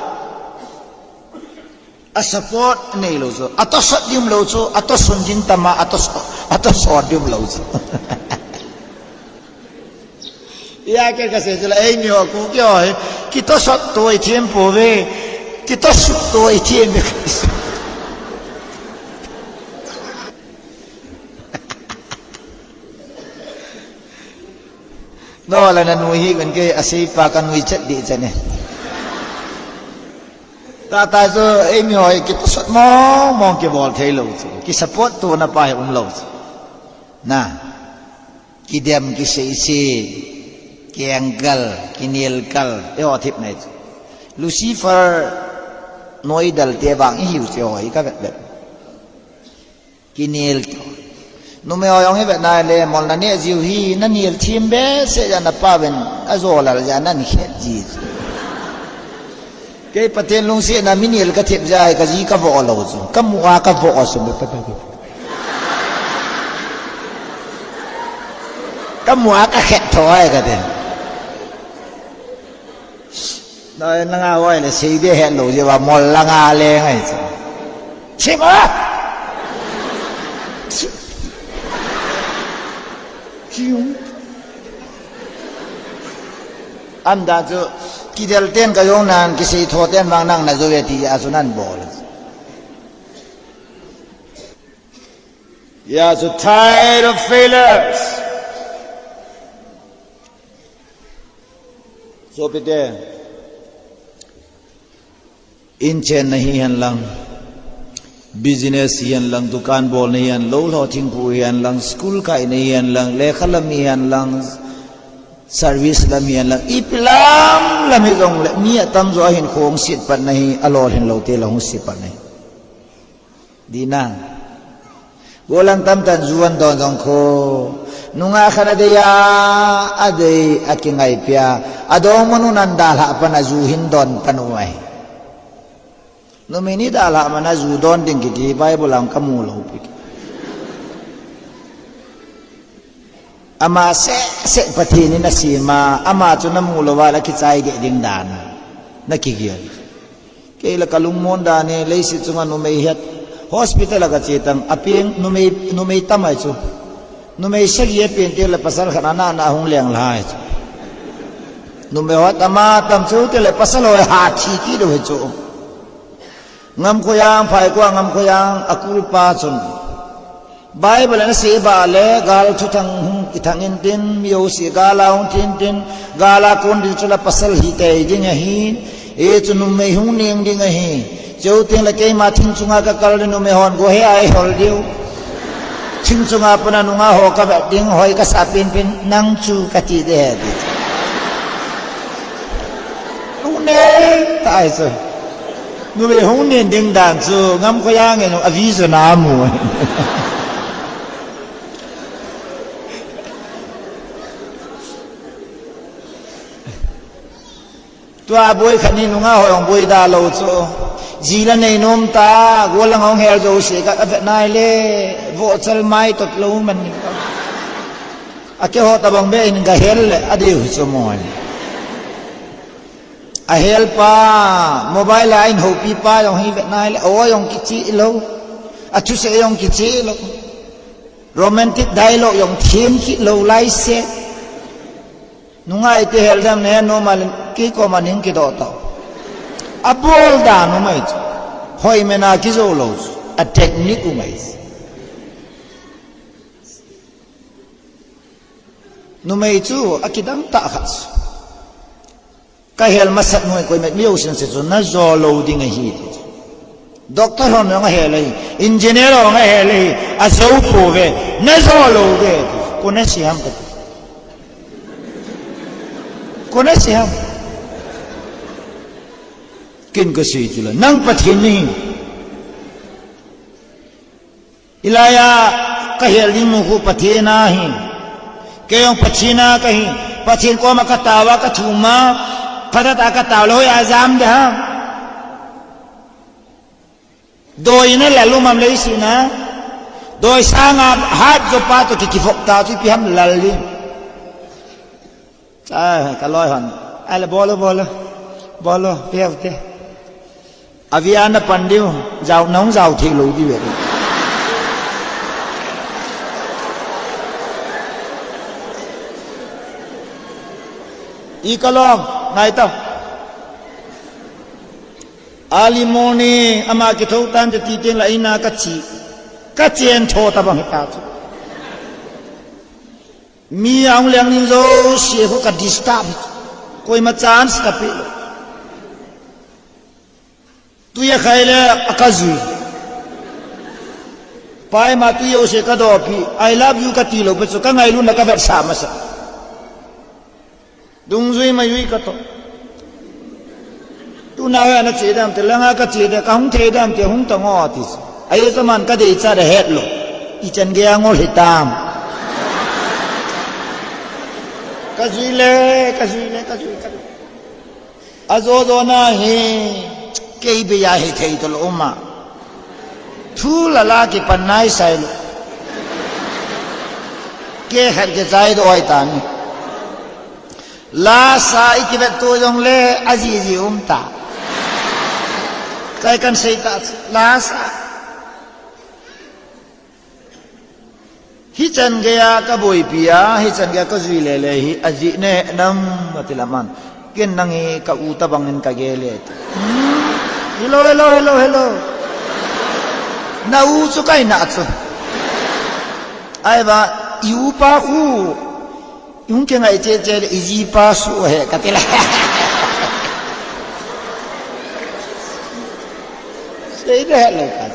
A support neilou chu, atosot di umlou chu, atosun din tam a, atosot, atosot di umlou chu. Ia ke kasei chu la, eimi ho Kuki ho hi, kitosot to ithem pouve, kitosut to ithem ve. No la nanu hi kan ke asei pa kanui chat di chan e. Tata chu eimi ho hi kitosot mong mong kibol thei lou chu, kisupport tona pa hi umlou chu. Na. Kidem, kiseise, kiengkal, kinelkal, eiho thip nei chu. Lucifer noi dal te vang ihiu chu eiho hi kavet vet. Kinel te. Numei ho jong hi vet nai le, mol na neh jiu hi, na nel thim behseh jeh a na pa ven, ajo lal jeh a na ni khet ji chu. Kei Pathen lungsetna mi nel ka thip jeh a hi ka ji ka voh lou chu. Ka mu a ka voh chu mi Pathen. Ka mu a ka khet tho ai ka te. Nai langa vai le sei de het lo je va mol langa le ngai chu. Chim a! Chim. Am da chu kidel ten ka jong nan kisei tho ten vang nang na jo ve ti a chu nan bol. Ya chu tired of failures. Sopite, in chenna hi hen lang, business hi hen lang, dukan bolna hi hen, lou lho thingphu hi hen lang, school kaina hi hen lang, lekha lam hi hen lang, service lam hi hen lang, ipi lam lam hi jong le, mi atam jo a hin khong sit patna hi, alolhin lou te la hung sit patna hi. Dina. Golang tamtah in ju an don jong kho. Nunga khat a dei a, a dei a kingai pia. A dong manu nan dalha pan a ju hin don pan u ai. Numei ni dalha man a ju don ding kiti Bible ang ka mu lou pi. Ama seh seh Pathen in a sema, ama chu na mu lou va la kichai de ding dan. Na kigel. Kei la ka lungmon dan e, leiset chunga numei het. Hospital a ka che tang, a peng numei, numei tam ai chu. Numei sagi a peng te le pasal khat ana na hung leng lai chu. Numei hot ama tam chu te le pasal ho ha thi ki do he chu. Ngam khoyang phai kwa ngam khoyang a kulpa chun. Bible ana sei ba le, gal thuthang hung kithang intin, mi jouse gal a hung thi intin, gal a kon ding chu la pasal hi tei ding ahi, e chu numei hung neng ding ahi. Cheu teng le keima thing chunga ka kal le numei hon go he ai hol diu. Thing chunga pana nunga ho ka vet ding, hoi ka sa pin pin, nang chu ka ti de he ti. Lu ne, tai chu. Numei hung nen ding dan chu ngam khoyang e, a vision a mu. Tua boi khat ni nunga hoi hung boi da lou chu. Ji la nei nom ta, golang hung hel jouse ka, ka vet nai le, vohchal mai tot lou man ni. A keiho tabang be in ka hel le, a deu hi chu mo. A hel pa, mobile a in hopi pa jong hi vet nai le, o jong kichi lou. A thusei jong kichi lou. Romantic dialogue jong them kit lou lai se. Nunga ite hel dam ne normal kei koma ning kidoh tau. A bol dan u mai chu. Hoi mena kijo lou chu. A technique u mai chu. Numei chu a kidang tah khat chu. Ka hel masat noi koima mi jousen se chu na jo lou ding ahi ti chu. Doctor hon jong a hel ahi, engineer hon a hel ahi, a jou pouve, na jo lou ve ti chu. Kona sei ham kati. Kona sei ham. Ken ka sei chu la, nang Pathen nahi. Hilai a ka hel ding mu khu Pathen ahi. Kei jong Pathen a kahi. Pathen koma ka tao a ka thum a. Phatah a ka tao le hoi a jam de ham. Doi na lal um am leiset a. Doi sanga hat jo pa toh ki kivop ta chu ipi ham lal ding. Cha, ka loi hon. Ai le bol o, bol o. Bol o, pe u te. Avi a na pan diu, jao, nahung jao thei lou diu ve. I ka lom, ngai ta. Early morning, ama kithou tan te ti teng la ina ka che. Ka chen tho tabang hita chu. Mi ahung leng ning jouse khu ka disturb. Koima chance ka pe lou. Tui a khai le a ka jui. Pai ma tui jouse ka dopi. I love you ka ti lou pe chu ka ngailutna ka vetsah masa. Dungjui majui ka toh. Tuna ve na che dam te langa ka che de ka hung thei dam te hung ta ngo ti. Ai zaman ka dei cha de het lou. I chan gei a ngol hitam. Ka jui le, ka jui le, ka jui, ka jui. A jo jo na hi, kei be ya hi thei to lou ma. Thu la la ki pan nai sai lou. Ke khat ke chai do ai ta ni. Lasa i kivet tu jong le, aji ji um ta. Kai kan sei ta, lasa. Hichan geiya ka boipi a, hichan geiya ka jui lele hi, aji ne nam ati laman. Ken nang hi ka u tabang in ka gel e. Hmm. Hello, hello, hello, hello. Na u chu kai na chu. Ai ba, i u pa khu. Hung kingai che che le, i ji pa su he ka ti le. Sei de lo ka.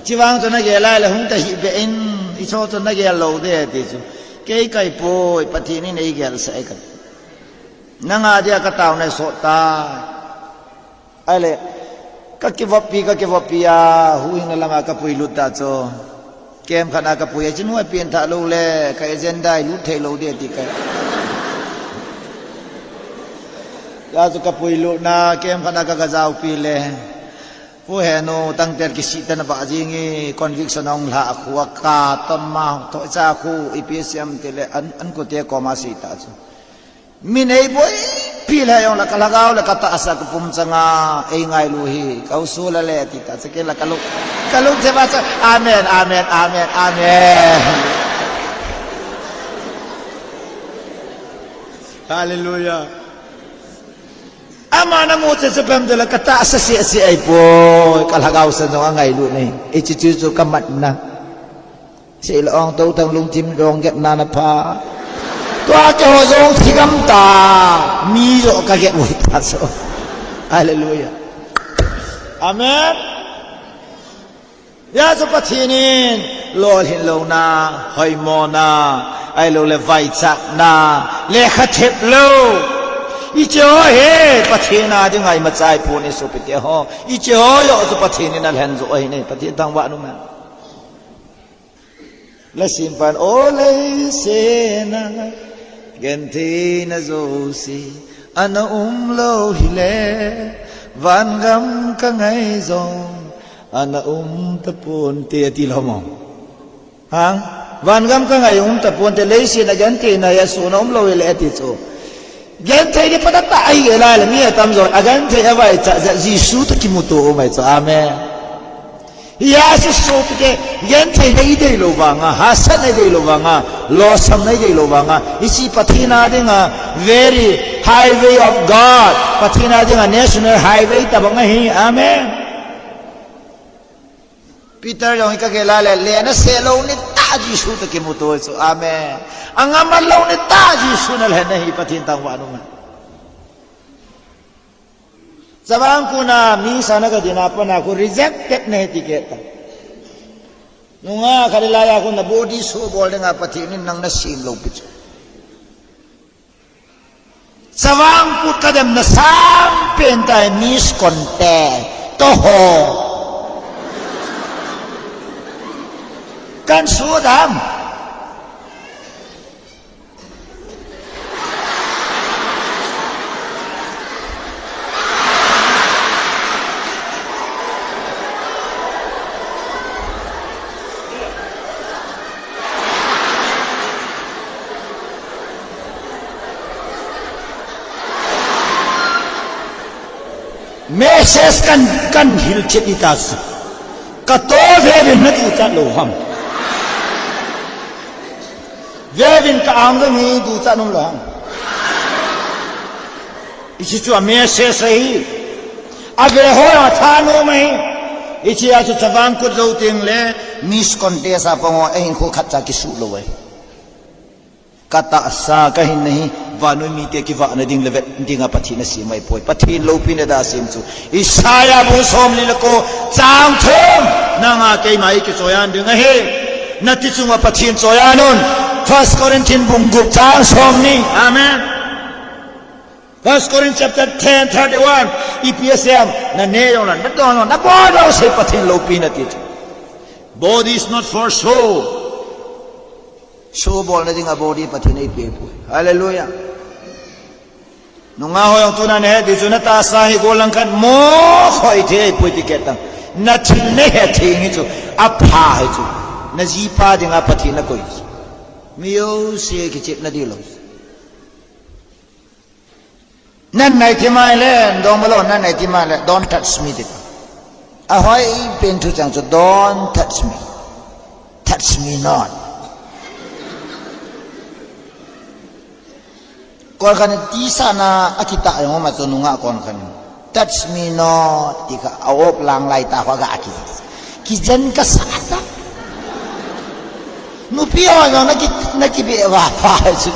Chi vang chu na gel lai le hung ta hi be in, i cho chu na gel lo de ti chu. Kei kai poi, Pathen in ei gel sa e ka. Nang a dia ka tao na so ta. Ai le, ka kivoppi, ka kivoppi a, huhhingna lama ka puilut ta chu. Camp khat na ka pui a, chin huai pian tha lo le, ka agenda i lut thei lo de ti ka. Ya chu ka puilut na, camp khat na ka ka jao pi le. Pu he nu, tangter kisih ta na ba jing i, conviction ong la khu a ka, tom ma, to cha khu, i pi siam ti le, an, an ko te ko ma si ta chu. Min ei boipi le jong le ka lhagao le ka tahsa ka pum changa ei ngailu hi ka u su la le ti ta chake la ka lung, ka lung thep a chu, amen, amen, amen, amen. Hallelujah. Ama na mu che che pem de la ka tahsa se se ai poi, ka lhagao san jong a ngailu nei. Ei chu chu chu ka mat na. Sei la ong to thang lungthim jong get na na pha. Tua ke ho jong thi gam ta. Mi jo ka get ui ta so. Hallelujah. Amen. Ya chu Pathen in lolhin lo na, hoimo na, ai lo le vaicha na, le kha thep lo. I che ho he, Pathen a ding ai ma chai pu ni su pi te ho. I che ho yo chu Pathen in a lhen jo ai nei, Pathen thangvah nu ma. Lei sempan o lei sena, gentheina jouse ana um lou hile, vangam ka ngai jong ana um taponte ati lou mo. Ha? Vangam ka ngai um taponte, lei sena gentheina hi asuna um lou hile ati chu. Genthei ni patah tah ahi lai le mi atam jo, a genthei avaicha jeh Jesu toh kimuto um ahi chu. Amen. Hia chu sopite, genthei nei dei lou vanga, hahsat nei dei lou vanga, losam nei dei lou vanga, hiche Pathen a dinga very highway of God, Pathen a dinga national highway tabang ahi. Amen. Peter jong hi ka gel a le, le na se lou ni tah Jesu toh kimuto chu. Amen. Angam a lou ni tah Jesu na le na hi Pathen thangvah nu ma. Chavang Kut a mi sa na ka dina pa na khu rejected na he ti ke ta. Nunga khat lai a khu na body show bol dinga Pathen in nang na sem lou pi chu. Chavang Kut ka dem na sang pen tai Miss Contest. To ho. Kan su dam. Message kan, kan hil chet i ta su. Ka to vevin na duchat lou ham. Vevin ka ang ding hi duchat nom lou ham. Hiche chu a message ahi. A ve ho a thanom ahi. Hiche a chu Chavang Kut jou teng le Miss Contest a pang ho, ahin kho khat cha kisuh lou ahi. Ka tahsa, ka hinna hi, vannoi mite kivahna ding le vet dinga Pathen asem ahi poi. Pathen loupina dia asem chu. Isaiah bung somli le ko, chang thum, nanga keima i kichoiyan ding ahi. Nati chunga Pathen choiyan un. First Corinthians bung gup chang somni. Amen. First Corinthians chapter ten thirty-one. Ipi asem, na ne jong le, na don jong le, na bol jong le, sei Pathen loupina ti chu. Body is not for show. Show bolna dinga body Pathen in eipeh poi. Hallelujah. Nungah ho jong tuna nahet diu chu na tahsa hi gollhang khat mo khoi thei poi ti kit tang. Na thil nahet thei hi chu apha hi chu. Na jipa dinga Pathen nakoi chu. Mi jouse kichepna ding lou. Nan nai ti mai le, dong malo, nan nai ti mai le, "Don't touch me," ti. Ahoi pen thu chang chu, "Don't touch me. Touch me not." Kon khat in tisa na akita jong ma chu nungah kon khat in, "Touch me not," ti kha, a op lang lai ta kha ga ki. Kijen kasa ta. Nupi ho jong na ki, na kibe va pa chu.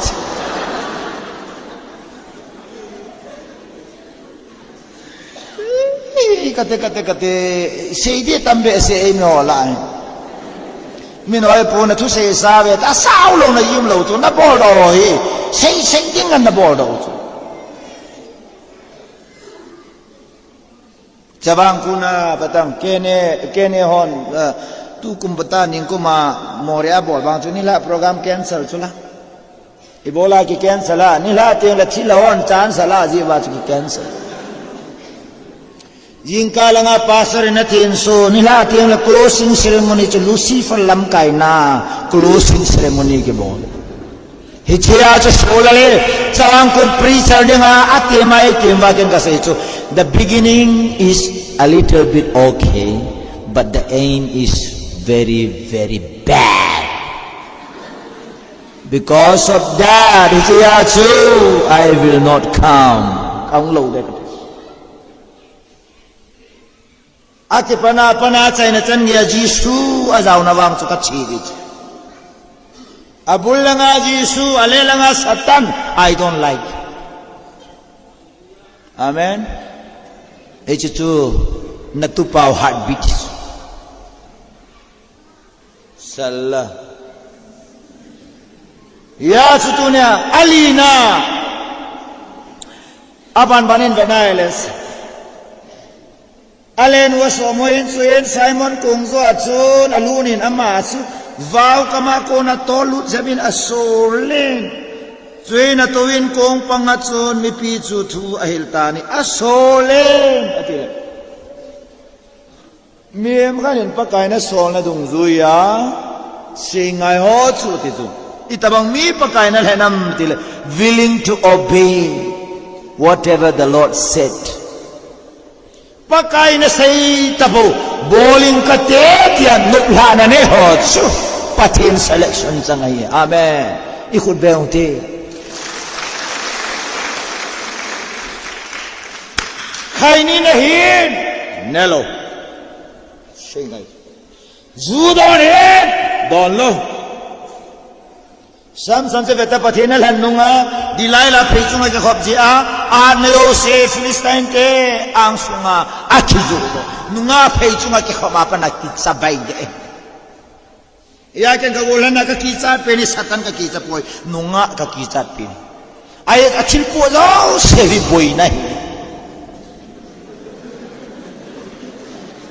Kate, kate, kate, sei di tam behseh e mi ho lah. Min hoi pu na thusei sa ve, ta sao lou na yum lou chu, na bol doh hi. Sei, sei ding na bol doh chu. Chavang Kun a patang, K N A, K N A hon, eh, tukum pata ningkum a Moreh a bol vang chu nilhah program cancel chu la. Ibola ki cancel a, nilhah teng le thil a hon chance a la ji va chu ki cancel. Jingkah langa pastor in a thin su, nilhah teng le closing ceremony chu Lucifer lamkaina closing ceremony kibol. Hichea chu sula le, Chavang Kun preacher dinga, atima e, tima ken kasei chu. The beginning is a little bit okay, but the end is very, very bad. Because of that, hichea chu, I will not come. Kang lo de. Akipana, pana chaina chan geiya Jesu ajaona vang chu kathi di. Abul langa Jesu, ale langa Satan, I don't like. Amen. Hiche chu, na tupau heartbeat. Sala. Ya chu tunia, alina. Aban banin venailes. Alen uva somo in chuin Simon kong joh a chun alun in ama chu vau kama kona tol lut jep in asol in. Chuin atouvin kong panga chun mipi chu thu ahil tan, asol in, ati le. Mihem khat in Pakai nasolna dungjuiya, sei ngai ho chu ti chu. Itobang mi Pakai nalhen am ti le, willing to obey whatever the Lord said. Pakai nasei tabou, bol inge kati tia noplhahna nei ho chu Pathen selection chang ahi. Amen. Ikhut beng te. Khaini nahin, nelou. Sei ngai. Ju don hin, donlou. Samson chu veta Pathen nalhen nunga, Delilah phei chunga kikhop jia, at nejouse Philistine te angsunga akijoh doh. Nunga phei chunga kikhop a pat a kicha bai de. Hia ken kagolhan a kakichat pen hi Satan kakichat poi, nunga kakichat pen. Ahi, athilpoh jouse hi boina ahi.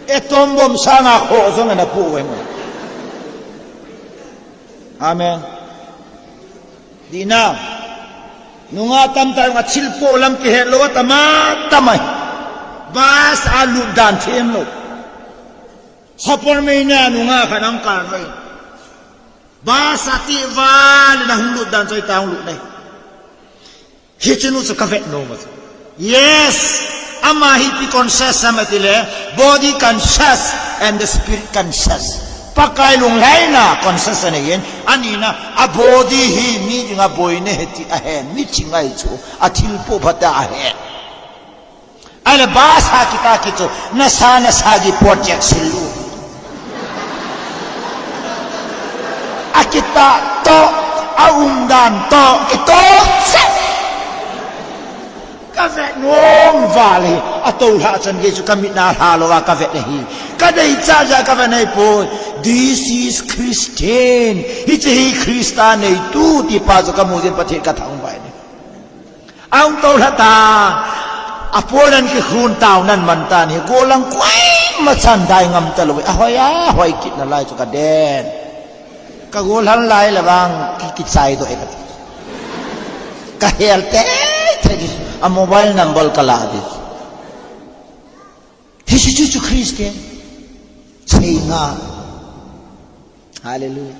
Atom bomb sanga khoh jong ana poh uve mo. Amen. Dina. Nunga tamtah jong athilpoh lam kihet lou atam atam ahi. Bus a lut dan them lou. Sapormeina nunga khat ahung kal uve. Bus a tih val in ahung lut dan chu hitia hung lut ahi. Hiche nu chu kavet nom ahi. Yes, ama hi ipi conscious ham ati le, body conscious and the spirit conscious. Pakai lunglhaina conscious anei in, anina, a body hi mi dinga boina ahi ti ahen, mi chingai chu, athilpoh phat a ahen. Ahile bus a kitah kit chu, nasa nasa gei project sil u. Akitah toh, aumdan toh, kitoh seh. Kavet nom val e, atoulhah chan gei chu kamit na lha louva kavet ahi. Kadeichat jeh a kavet ahipoi. This is Christian. Hiche hi Christa neitu tipa chu kamu jeh in Pathen kathangvah e. Ahung toulhah ta, apoinan kikhun taunan man tan hi, golhang koima chan dai ngam talou, ahoi, ahoi kit nalai chu kaden. Kagolhang lai le vang ki, kichai doh e kati. Kahel teitei, a mobile number kalah di. Hiche chu chu Christian. Cheina. Hallelujah.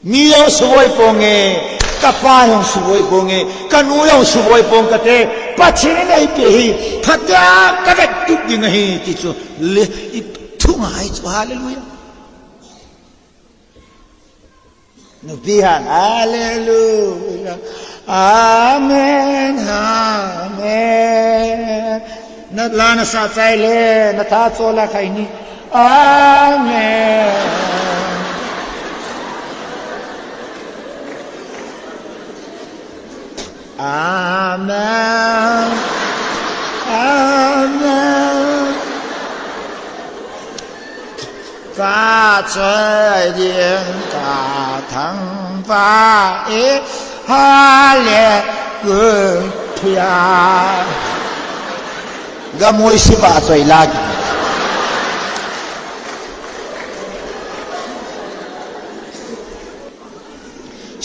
Mi jong suboi ponge, Kapa jong suboi ponge, kanu jong suboi pong kate, Pathen in eipeh hi, phatea kavet tup ding ahi ti chu, le, i thungai chu, hallelujah. Nupi han, hallelujah, amen, amen. Na la na sa chai le, na tha cho la khai ni. Amen. Amen. Amen. Ka chai ding ka thangvah e, hallelujah. Gamoi sipa choi lagi.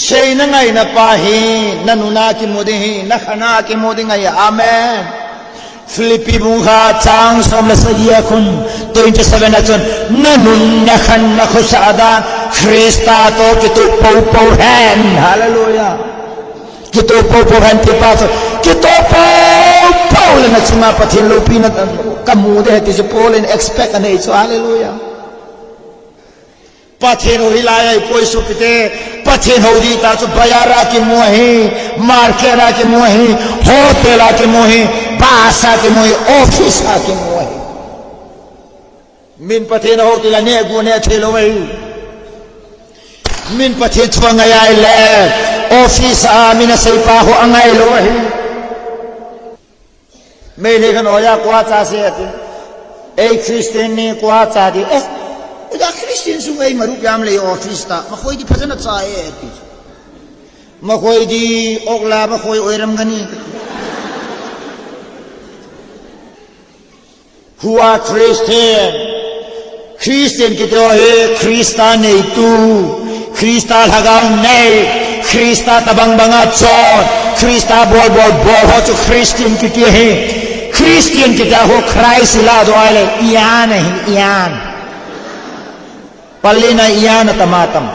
Seina ngaina pa hi, na nuna kimu ding hi, na khana kimu ding ahi. Amen. Philippi bung khat chang som le sagi a khun, twenty seven a chun, na nun na khan na khosa dan, Krista toh kitup poupou hen. Hallelujah. Kitup poupou hen ti pa chu, kitup poupou le na chunga Pathen loupina kamu ding ahi ti chu Paul in expect anei chu. Hallelujah. Pathen hou hilai ahi poi sopite, Pathen hou ding ta chu bazar a kimu ahi, market a kimu ahi, hotel a kimu ahi, bus a kimu ahi, office a kimu ahi. Min Pathen hou tile neh gu neh thei lou ahi. Min Pathen thu angai ahile, office a min asei pa ho angai lou ahi. Meitei khat in oja kua cha se ati. Ei Christian ni kua cha di. Eh, oja Christian sung ei marup jam lei office ta. Makhoi di phajana cha e ati. Makhoi di okla makhoi oiram gani. Who are Christian? Christian kiti ho hi Krista neitu, Krista lhagao nei, Krista tabang banga chon, Krista bol bol bol ho chu Christian kiti ahi. Christian kiti ho Christ ilah doh ahile, ian ahi, ian. Palina ian atam atam.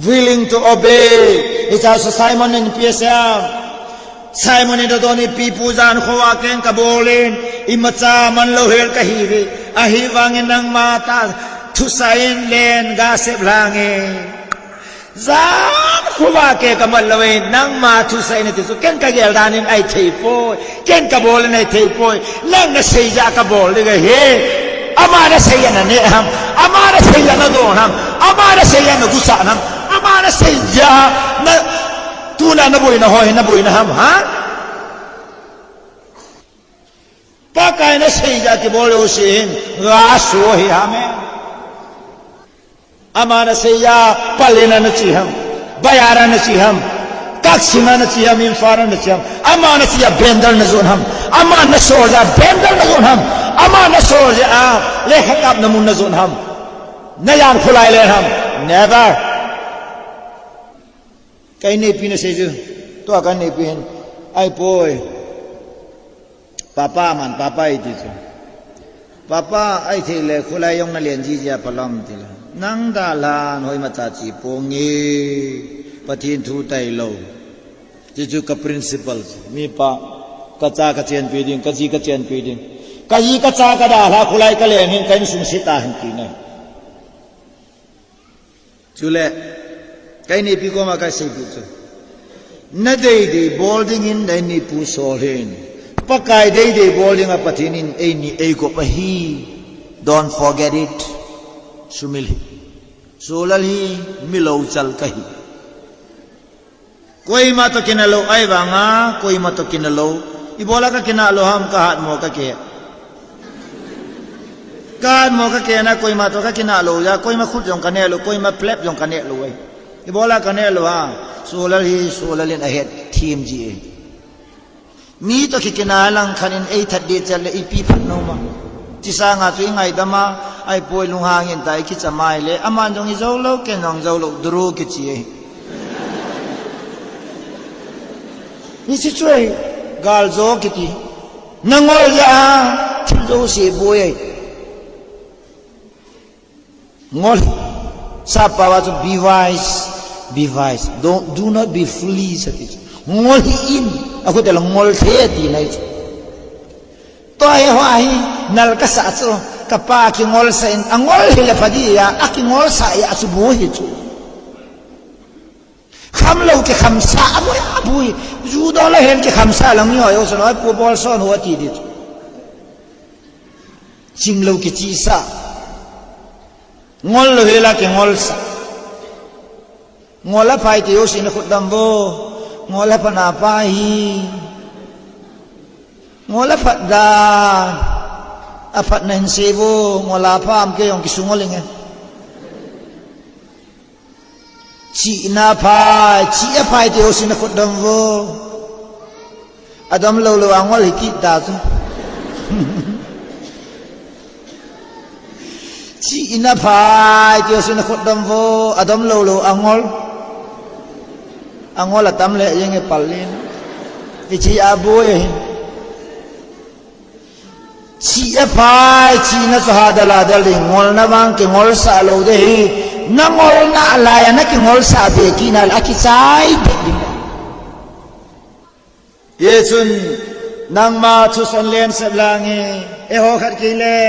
Willing to obey. Hiche chu Simon in ipi asei em? Simon in adon ipi pu jan kho a keng kabol in, imacha man lou hel kahiuve. Ahivangin nangma tah thusei in len gasep lhange. Jan kho a keng kaman lou in, nangma thusei in ati chu ken kagel dan in ahithei poi. Ken kabol in ahithei poi, nang nasei jeh a kabol ding ahi. Ama nasei a naneh ham, ama nasei a nadon ham, ama nasei a naguchat ham, ama nasei jeh a na, tuna naboina ho hi naboina ham, ha? Pakai nasei jeh a kibol jouse hin, gasu ahi, amen. Ama nasei a, Pallel a nache ham, Bajar a nache ham, Kakching a nache ham, Imphal a nache ham, ama nasei a, Bandar najon ham, ama nasol jeh a, Bandar najon ham, ama nasol jeh a, lekha kapna mun najon ham, najan kholai len ham, never. Ka inneipi nasei chu, tua ka inneipi hin, ahipoi. Papa man, papa iti chu. Papa, ahithei le, kholai jong nalen jiji a phalom tile. Nang dalhan hoimacha che ponge, Pathen thu tailou. Chuchu ka principle chu. Mipa, kacha kachenpi ding, kaji kachenpi ding. Kaji kacha kadalha, kholai kalen hin, ka insung se tahen tina. Chule, ka inneipi koma kaseipi chu. Nadei dei bol dingin na inneipu sol hih in. Pakai dei dei bol dinga Pathen in eini eigop ahi. Don't forget it. Sumil hih. Solal hi milou chal kahi. Koima toh kinah lou, ahivanga, koima toh kinah lou. Ibola kakinah lou ham, kahatmo kakihe. Kahatmo kakihe na, koima toh kakinah lou jeh a, koima khut jong kaneh lou, koima plep jong kaneh lou ahi. Ibola kaneh lou ham, solal hi, solal in ahet thim ji ahi. Mi toh kikinah lang khat in eithat ding chal le ipi phat nom a. Chusanga chu ingaidam a, ahipoi lunghang in ta ikicham a ahile, aman jong ijou lou, ken jong jou lou, duru kiche ahi. Hiche chu ahi, galjou kiti. Nangol jeh a, thil jouse boi ahi. Ngol. Sap pao a chu be wise, be wise. Don't, do not be foolish ati chu. Ngol hih in, akhotel a ngol thei tina ahi chu. Tua hi hoa hi, nal kasah chu, kapa kingolsah in, angol hile pha dia, akingolsah a chu bu hi chu. Khamlou kikhamsah, aboi, aboi. Ju dol a hin kikhamsah lang ni hoi, o san hoi, pu bol son ho ati di chu. Chinglou kichihsah. Ngollou hila kingolsah. Ngol a phai ti ho sin khut dam vo. Ngol a pha na pa hi. Ngol a phat dan. A phat na hin sei vo. Ngol a pha am kei jong kisungol inge. Chihna phai, chih a phai ti ho sin a khut dam vo. Adom lou lou a ngol hi kit ta chu. Chihna phai ti ho sin a khut dam vo. Adom lou lou a ngol. A ngol a tam le jeng e pal lin. I chi a bu e hin. Chih a phai, chihna chu ha dal a dal ding, ngolna vang kingolsah lou ding hi, na ngolna lai a na kingolsah be kit na le, akichai be ding. Hichun, nangma thuson len sep lang e, eiho khat kei le,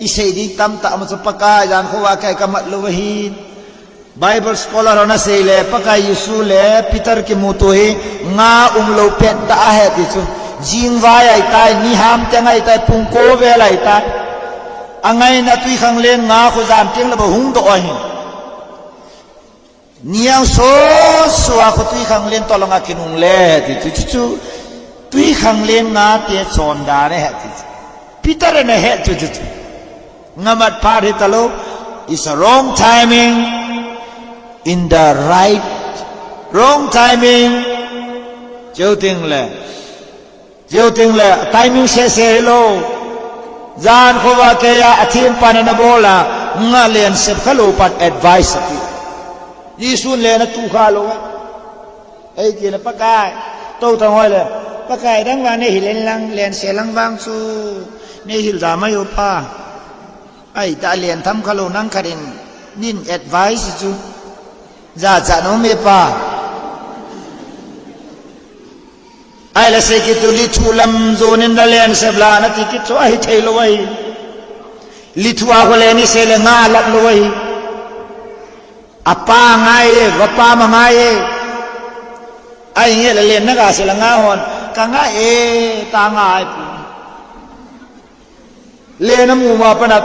i sei ding tamtah ma chu Pakai, jan khovah kei kamat lou ahi. Bible scholar hon asei le, Pakai Jesu le Peter kimuto hi nga umlou pet tah ahi ti chu. Jingvai ahitai, niham teng ahitai, pung ko vel ahitai. Angaina twikhanglen nga khu jan teng le bou hung doh ahi. Niang so so a khu twikhanglen toh langa kinungle ti chu, chu, chu. Twikhanglen nga te chondan ahi ti chu. Peter in ahe chu chu chu. Ngamat phat hi talou. It's a wrong timing in the right, wrong timing. Cheu ting le. Cheu ting le. Timing sese hilou. Jan khovah kei a, athem pan ana bol a. Nga len sep kha lou pan advice ati. Jesun len atu kha lou. Ei ti le Pakai, tou tang hoi le, Pakai dang vang nei hil in lang, len se lang vang chu, nei hil da mai u pa. Ahi ta len tham kha lou nang khat in, nin advice chu, jachat na um e pa. Ahi le sei kit chu lithuh lam jon in na len sep la na ti kit chu ahi thei lou ahi. Lithuh a khu len i sei le nga lat lou ahi. Apa ngai e, vapa ma ngai e. Ahi nge le len na ga se la nga hon. Ka ngai e, ta ngai pu. Len a mu ma pa na.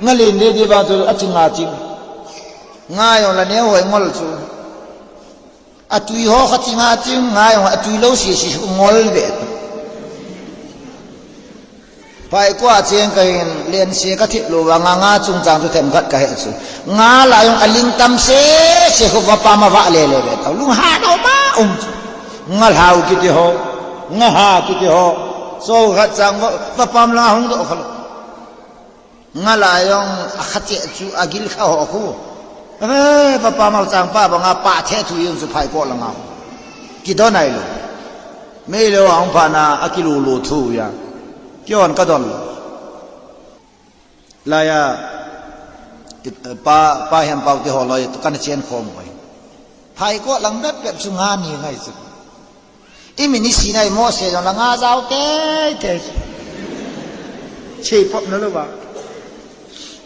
Nga len de de vang chu a ching a ching. Nga jong la neo hoi ngol chu. Atui ho kha ching a ching, nga jong atui lou si si ngol ve. Phai ko a cheng ka hin, len se ka thip lou vang a nga chungchang chu themkhat ka he chu. Nga la jong aling tam se, se khu vapa ma vah le le ve tau. Lung ha lou ma um chu. Nga hau kiti ho, nga ha kiti ho. So khat chang va, vapa ma la hung doh kha lou. Nga la jong a kha che chu a gil kha ho khu. Eh, vapa ma chang pa bang a pa the thu jong chu phai ko la nga. Kidon nai lou. Mei lou a hung pha na a kilu lu thu ya. Kion ka don lou. Laiya, pa, pa hiam pau te ho loi, tu kana chen khom koi. Phai ko lang bep bep chu nga ni ngai chu. I min i si nai mo se jong la nga jao te te. Chei pop na lo ba.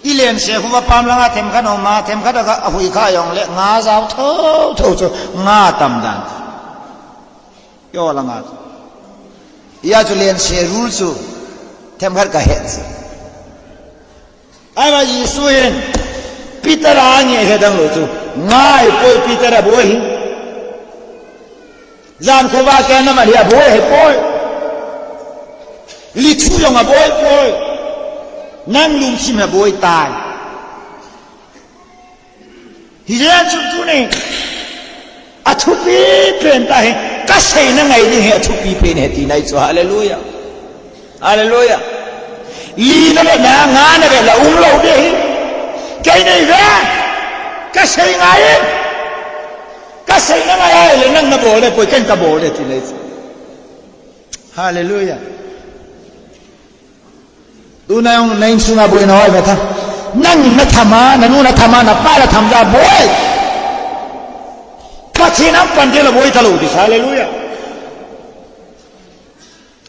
I len se khu vapam langa themkhat um a, themkhat a hui kha jong le nga jao tho tho chu nga tam dan. Yo langa. Hia chu len se rul chu themkhat ka he chu. Ahivang Jesu hin Peter a nge he dang lou chu. Ngai poi Peter a boi hi. Jan khovah kei na ma hi a boi hi poi. Lithu jong a boi poi. Nang lungsim a boi tai. Hijeh chun tuni, athupi pen ta hi, kasei na ngai ding hi athupi pen hi ti nai chu, hallelujah. Hallelujah. Li na ve na, nga na ve la um lou de hi. Kei nei ve, kasei ngai e. Kasei na ngai ai le nang na bol le, poi ken ka bol le ti nai chu. Hallelujah. Tuna jong na insunga boina hoi ve ta. Nang na thama, na nu na thama, na pa na tham ja boi. Pathen a pan teng le boi talou ding, hallelujah.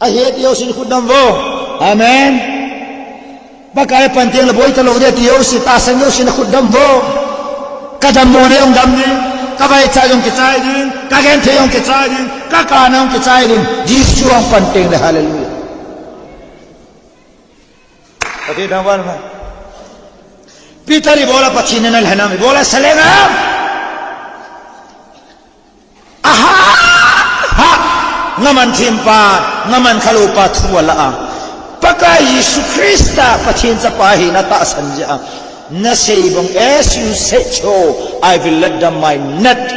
Ahi ti jousen khut dom vo. Amen. Pakai pan teng le boi talou ding ti jouse, tahsan jousen khut dom vo. Ka dammo na jong dam ding, ka vaicha jong kichai ding, ka genthei jong kichai ding, ka kana jong kichai ding. Jesu a pan teng le, hallelujah. Pathen thangvah in um hen. Peter ibola Pathen in alhen ham, ibola asa leng ham. Aha! Ha! Ngaman thempa, ngaman khaloupa thu ala a. Pakai Jesu Christa Pathen chapa hina tahsan jeh a. Nasei bang, as you said so, I will let down my net.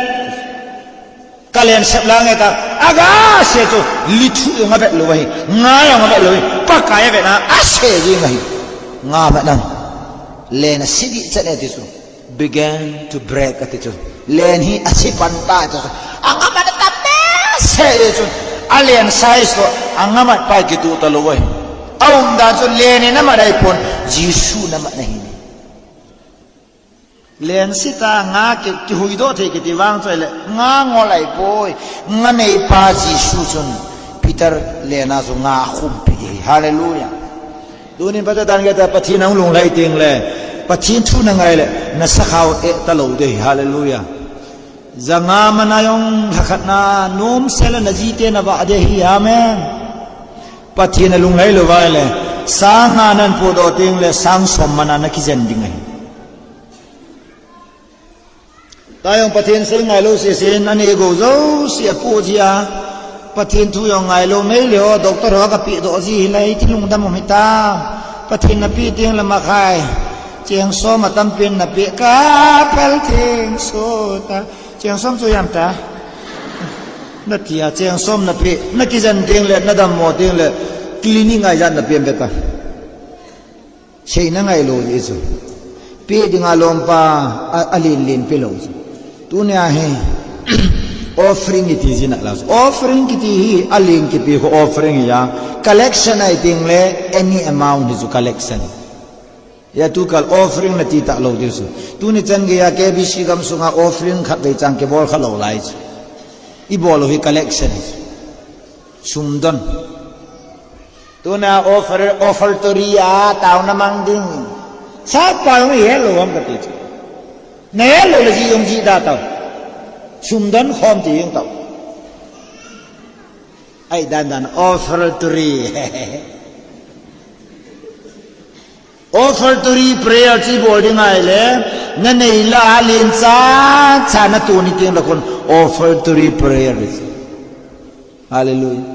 Ka len sep lang e ta, aga se chu, lithu jong avet lou ahi, nga jong avet lou ahi, Pakai avet na, ase jing ahi. Nga mat nang. Len ase ding chan e ti chu. Began to break ati chu. Len hi ase pan tai ti chu. Anga mat ta behseh e chu. Alen sai chu, anga mat pa kituh talou ahi. Aumdan chu len in amat ahipon, Jesu in amat ahi. Len ase ta nga ki, kihuhdoh thei kiti vang chu ahile, nga ngol ahipoi, nga neipa Jesu chun, Peter len a chu nga akhumpi e, hallelujah. Tunin phatah in gel ta Pathen a hung lunglhai teng le, Pathen thu na ngai le, na sakhao eh talou ding, hallelujah. Janga mana jong lhakhat na, nomsel a na jite na vah ding ahi, amen. Pathen a lunglhai lou va ahile, sang nga nan podoh teng le, sang som mana na kijen ding ahi. Tah jong Pathen sei ngailou sese in, anei agou jouse apoh ji a. Pathen thu jong ngailou mei le ho, doctor ho kapeh doh ji hile, iti lungdam um hitam. Pathen napeh teng le makhai. Cheng som atampen napeh, kapel theng sot a. Cheng som chu ipi ham ta. Nati a, cheng som napeh, nakijen teng le, nadammo teng le, clinic ngaijat napeh em ve ta. Seina ngailou jeh chu. Peh dinga lompa a, alen len pelou chu. Tunia hi offering kiti jina la. Offering kiti hi alen kipe khu offering ahi a. Collection ahi teng le any amount hi chu collection. Hia tukal offering nati talou diu chu. Tuni chan geiya K B C gamsunga offering khatvei chang kibol khalou lai chu. Ibol u hi collection hi chu. Sumdon. Tuna offer, offertory a taona mang ding. Sapa jong ihet lou ham kati chu. Nahet lou le jih jong jih da tao. Sumdon khom ti jong tao. Ahi dan dan offertory. Offertory prayer chu ibol ding ahile, nanei lah a len chacha natoh ni teng le khun offertory prayer. Hallelujah.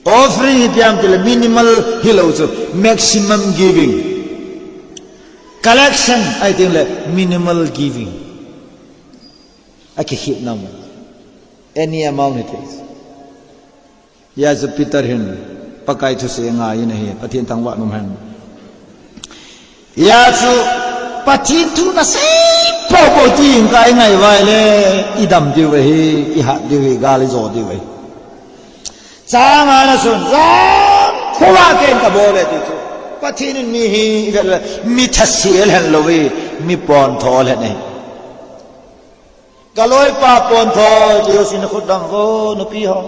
Offering hi ipi ham tile minimal hilou chu, maximum giving. Collection ahi teng le minimal giving. Akikhet nom. Any amount it is. Hia chu Peter hin Pakai thusei angai in ahi, Pathen thangvah in um hen. Hia chu Pathen thu nasei popo ti in ka ingai uva ahile, idam diu ahi, ihat diu ahi, gal ijo diu ahi. Chang nga na sun, jang khovah ken kabol e ti chu. Pathen in mi hi, ivet le, mi thase lhen lou ahi, mi pontho lhen ahi. Kaloipa pontho, ti ho sin khut dom vo, nupi ho.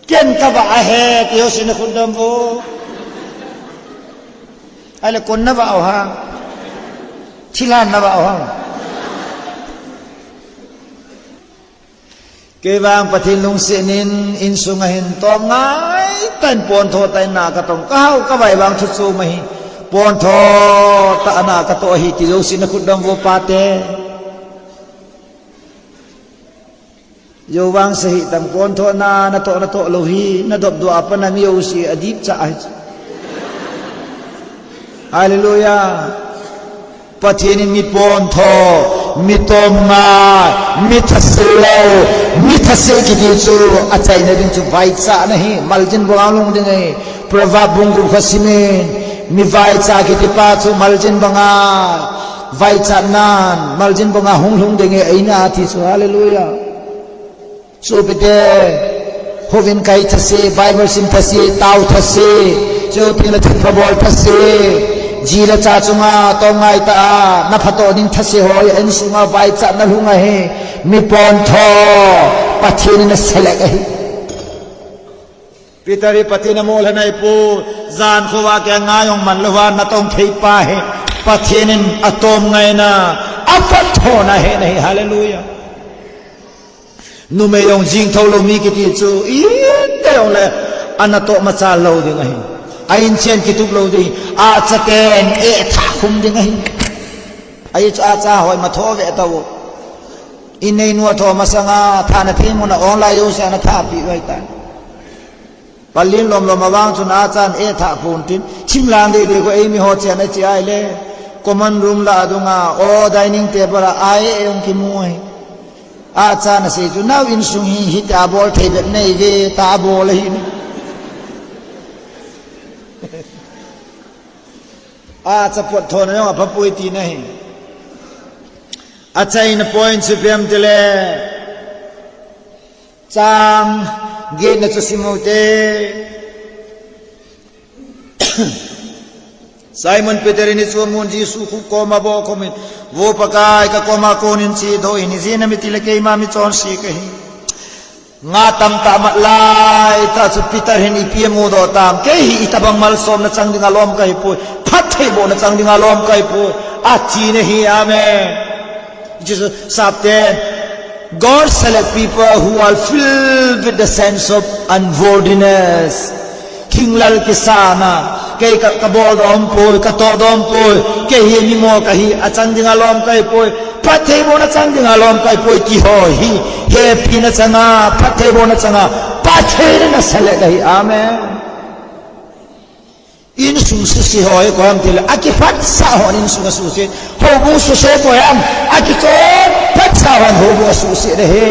Ken kavah ahi, ti ho sin khut dom vo. Ahile kon navah u ham. Thilhan navah u ham. Kei vang Pathen lungset in, insunga hin tong ngai tah in pontho tah in na katong, kahao kavai vang thu chom ahi, pontho tah a na katoh ahi ti jouse na khut dom vo pate. Jou vang sa hih tang pontho na, natoh natoh lou hi, nadop doh a pat na mi jouse adip cha ahi. Hallelujah. Pathen in mi pontho, mi tomngai, mi thase lou, mi thase kiti chu achaina ding chu vaichahna ahi, maljin banga lhung ding ahi. Proverb bung gup kha simin, mi vaicha kiti pa chu maljin banga vaichat nan, maljin banga hung lhung ding ahi eina ti chu, hallelujah. Sopite, hovin kai thase, Bible sim thase, tao thase, Chuteng le thilpha bol thase, ji le cha chunga tong ngai ta a, na phatoh ding thase ho, insunga vaichatna lhung ahi, mi pontho, Pathen in aselect ahi. Peter hi Pathen in amol ahi nai pu, jan khovah a kingai jong man louva natong thei pa hi, Pathen in atom ngaina, aphatthona ahi nai, hallelujah. Numei jong jing thou lou mi kiti chu, ite jong le, ana toh machal lou ding ahi. A in chen kitup lou ding, achaten, eh, tha khum ding ahi. Ahi chu acha hoi ma tho ve tau. In nei nu a tho masanga, thana thei mun a online jouse ana tha pi vai ta. Palin lom lom avang chun achan e tha phun tin, chim lang dei dei ko ei mi ho chen a chi ai le. Common room la adunga, o dining table a ai e ong kimu ai. Achan asei chu nau insung hi, hita bol thei bep nei ve, ta bol ahi. Acha phatthona jong apha poi ti nahi. Achaina point chu ipi ham tile. Chang getna chu sim u te. Simon Peter in hichu amun Jesu khu koma bokhomin, Vo Pakai, ka koma konin chedoh in, ijeh inem itile keima michonse kahi. Nga tamtah mat lai tah chu Peter hin ipi amudoh tam, kei hi itobang malsomna chang dinga lom kahipoi, phattheibohna chang dinga lom kahipoi, ati nahi, amen. Jesu sapten, God select people who are filled with the sense of unworthiness. Thinglel kisana, kei ka, ka boldoh umpoi, ka tohdoh umpoi, kei hi mimo kahi, achang dinga lom kahipoi, phattheibohna chang dinga lom kahipoi, ti ho hi, hepina changa, phattheibohna changa, Pathen in aselect ahi, amen. Insung suse ho hi koi ham tile, akiphatsah hon insung asuse. Houbung suse koi ham, akichon phatsah hon houbung asuse ahi.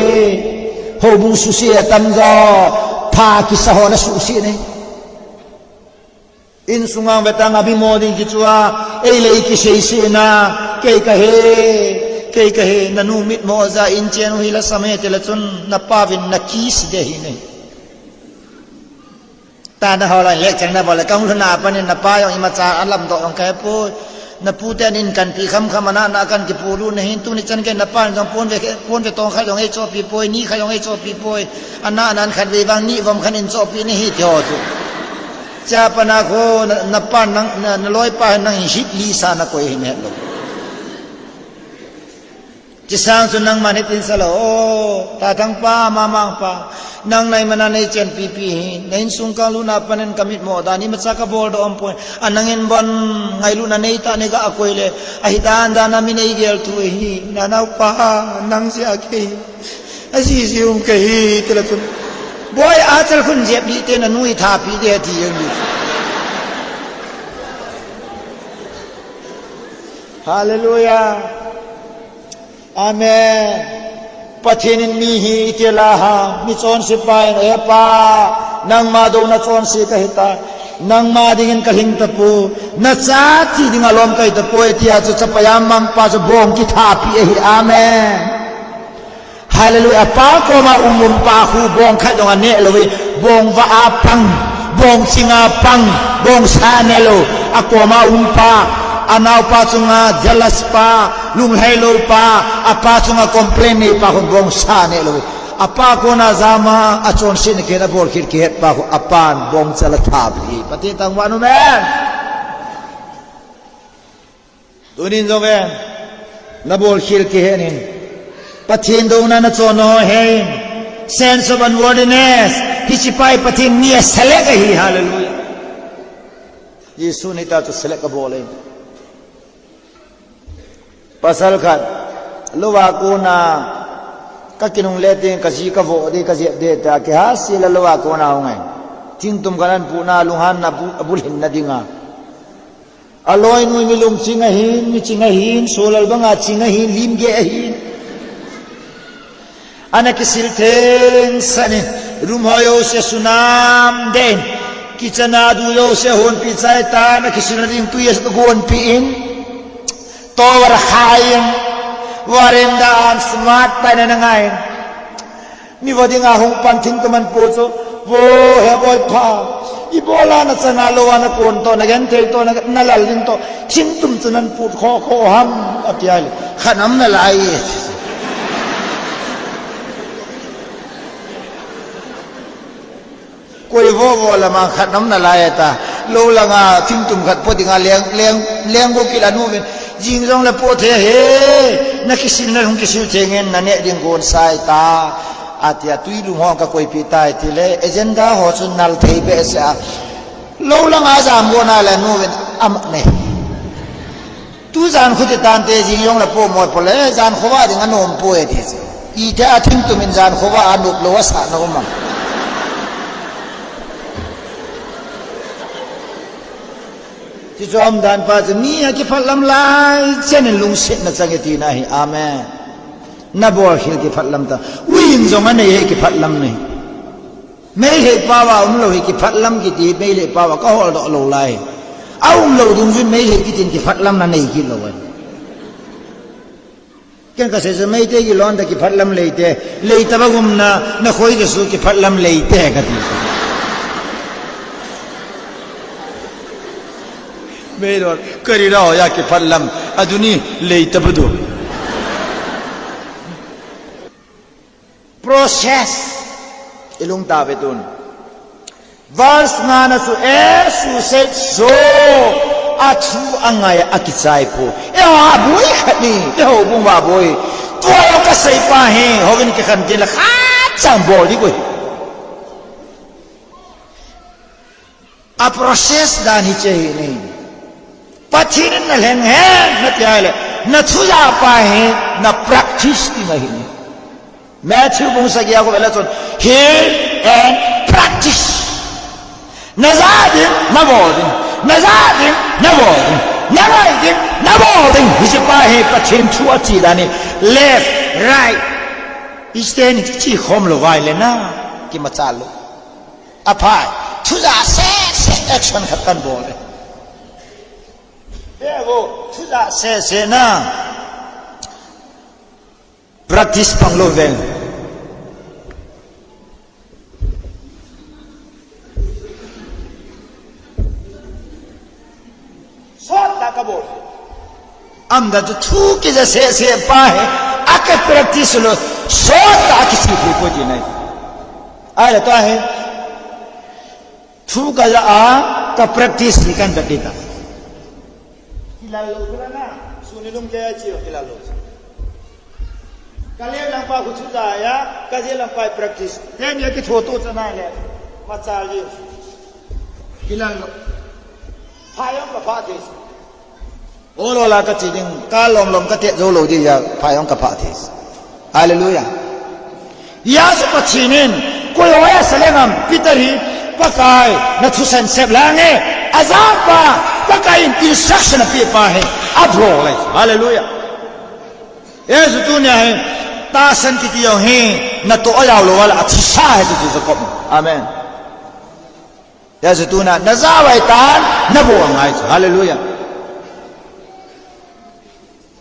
Houbung suse atamjo, pha kisa hon asuse ahi. Insunga vetang a mimo ding kichua, ei le ei kiseisena, kei kahi, kei kahi, nanu mitmo ja in chen u hi la sam e tile chun, napa vin nakise ding ahi nai. Tana ho lai lek chang na bol le, kahung lhun a pat in napa jong imacha alamdoh jong kahepoi. Napu ten in kanpi khamkham ana, ana kan kipuilut nahin, tuni chan gei napa jong pon ve, pon ve tong khat jong eichohpi poi, ni khat jong eichohpi poi. Ana, ana khat vei vang ni vom khat in chohpi nahi ti ho chu. Chapang a khu na, napa nang, na, naloipa nang hi hit lisa nakoi hi nahet lou. Chisang chu nangman hitin sa lou, o, Tathang pa, Mamang pa, nang nai mana nei chenpi pi hi, na insung kang lhun a pat in ka mitmo dan, imacha ka boldoh umpoi, a nangin bon ngailutna nei tah nei ga akoi le, ahi dan dan a mi nei gel thu hi, nanao pa, nang jeh a kei, ajiji um kahi, tile chun, boi, achal khun jep ding te nanu ithapi ding ati jeng ding. Hallelujah. Amen. Pathen in mi hi itila ham, michonse pa in, e pa, nangma douna chonse kahi tai. Nangma dingin kalhing tapoi. Nacha thi dinga lom kahi tapoi, tia chu chapa jam mang pa chu bong kithapi ahi. Amen. Hallelujah. Apa koma um um pa khu bong khat jong aneh lou ve. Bong vah a pang, bong ching a pang, bong sa aneh lou. Akoma um pa, anaopa chunga jealous pa, lunglhai lou pa, apa chunga complain nei pa khu bong sa aneh lou ve. Apa kona jama achonsetna kei in abol khel kihet pa khu apan bong chal athapi. Pathen thangvah in um hen. Tunin jong e, nabol khel kihen in. Pathen douna nachon ho hen. Sense of unworthiness. Hiche pa hi Pathen in aselect ahi, hallelujah. Jesu in hitia chu select abol ahi. Pasal khat, lou a kona, kakinungle teng kaji kavoh ding, kajep ding tia, kihahsel a lou a kona hung ahi. Thingtum khat ahin puhna, lunghanna bu-, abulhinna dinga. Aloinu hi mi lungching ahin, mi ching ahin, solal banga ching ahin, limgeh ahin. Ana kisil thengsel in, room ho jouse sunam deh in, kitchen a du jouse honpi chai tan, ana kisilna ding tui agonpi in, towel akhai in, veranda a smart tah in ana ngai in. Mi vo dinga hung pan thingtum ahin put chu, vo he boi pha. Ibola nachan a lou a nakon toh, nagenthei toh, na, nalal ding toh, thingtum chu nahin put kho kho ham, ati a le. Khat nam nalai e. Koi vo vo lama khat nam nalai e ta. Lou langa thingtum khat po dinga leng, leng, leng go kila nu vin. Jing jong le po thei he. Nakisil nahung kisil thei ngen naneh ding gon sai ta. Ati a tui lum ho kakoipeh tai tile. Agenda ho chu nal thei behseh a. Lou langa jam go na le nu vin. Am ne. Tujan khu ti tante jing jong le po moi po le, jan khovah ding anom poi ti chu. Itih a thingtum in jan khovah a nop lou asah na um am. Ti chu um dan pa chu mi a kiphat lam lai, chen in lungsetna chang e tina ahi. Amen. Nabol khel kiphat lam ta. Uiin jong anei he kiphat lam nei. Meitei pao a umlou hi kiphat lam kiti, Meitei pao a kahol doh lou lai. A umlou dungjuiyin Meitei kitin kiphat lam nanei kit lou ahi. Ken kasei chu Meitei kilon ta kiphat lam leite, lei taba gumna, nakhoi ta su kiphat lam leite kati. Meilon, kari ra ho ya kiphat lam, aduni lei taba du. Process. Ilung ta ve tun. Verse nga na chu, eh, su se so. Athu angai a kichai po. Eh, ha boi khat ni. Eh, ho bung va boi. Tua yo kasei pa he. Ho vin kikhan tin la khat chang bol di koi. A process dan hiche hi ni. Pathen in nalheng hen nati a le, nathu ja pa hi, na practice ti ahi ni. Matthew bung sagi a ko vela chun, hear and practice. Naja ding, nabol ding. Naja ding, nabol ding. Nangai ding, nabol ding. Hiche pa hi Pathen thu ache dan hi. Left, right. Hiche ni chu che khom lou vai le na. Kimachal lou. Aphai, thuja se se action khat kan bol e. Ve vo, thuja se se na. Practice pang lou veng. Sot ta ka bol. Am da tu thu kija se se pa he. Aka practice lou. Sot ta kichi thu ko di nai. Ai la ta he. Thu kaja a, ka practice ni kan da kita. Kilal lou kula na. Suni lum ke chi kilal lou. Ka leh lang pa khu chu ja ya, ka jeh lang pa practice. Then ya kitho to chana le. Machal ji. Kilal lou. Pha jong ka pha thei. Ol ol a ka che ding, ka lom lom ka te jou lou ding ya, pha jong ka pha thei. Hallelujah. Jesu Pathen in, koi ho a sa leng am, Peter hi, Pakai, na thusan sep lang e, ajang pa, Pakai in instruction ape pa hi, abro lai. Hallelujah. Jesu tunia hi, tahsan kiti jong hi, natoh a jao lou a la, athisa ahi ti chu Jacob. Amen. Jesu tunia, najao vai tan, nabol angai chu. Hallelujah.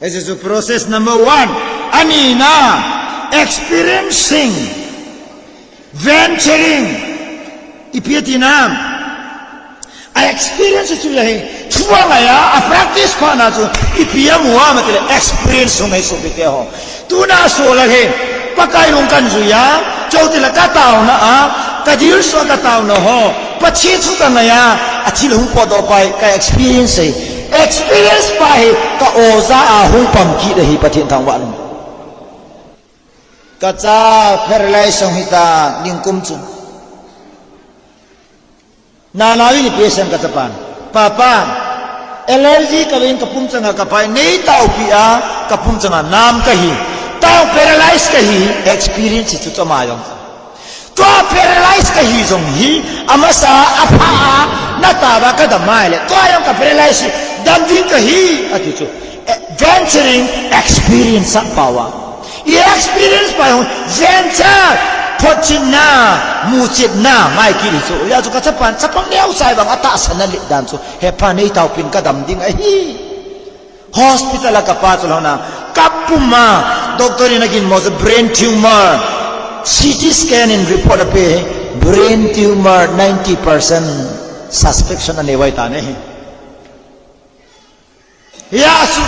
Jesu process number one. Ani na, experiencing, venturing, ipi ati na. A experience chu ahi, thu angai a, a practice pha na chu, ipi amu am ti le experience hung ahi sopi teho. Tuna so la he, Pakai lung kan jui a, chutile ka taona a, ka dilsu a ka taona ho, Pathen thu ka ngai a, athil hung potdoh pa hi, ka experience ahi. Experience pa hi, ka oja a hung pang kit ahi Pathen thangvah in. Ka cha paralyze hung hita, ningkum chun. Nana vin patient ka chapan. Papa, allergy ka vin ka pum changa ka pai, nei taopi a, ka pum changa nam ka hi. Tao paralyze ka hi, experience chu chama jong. Tua paralyze ka hi jong hi, amasa, apha a, na tava ka dam mai le. Tua jong ka paralyze hi, dam ding ka hi, ati chu. Eh, venturing experience a power. I experience pa hung venture, photchetna, muchetna, ngai kit hi chu. Hijeh chun ka chapan, chapang neo sai vang atahsan a let dan chu. He pa nei taopin ka dam ding ahi. Hospital a ka pa chu lhona, ka pum a, doctor in aginmo chu brain tumor. C T scan in report ape, brain tumor ninety percent suspicion anei vai ta ne. Hia chu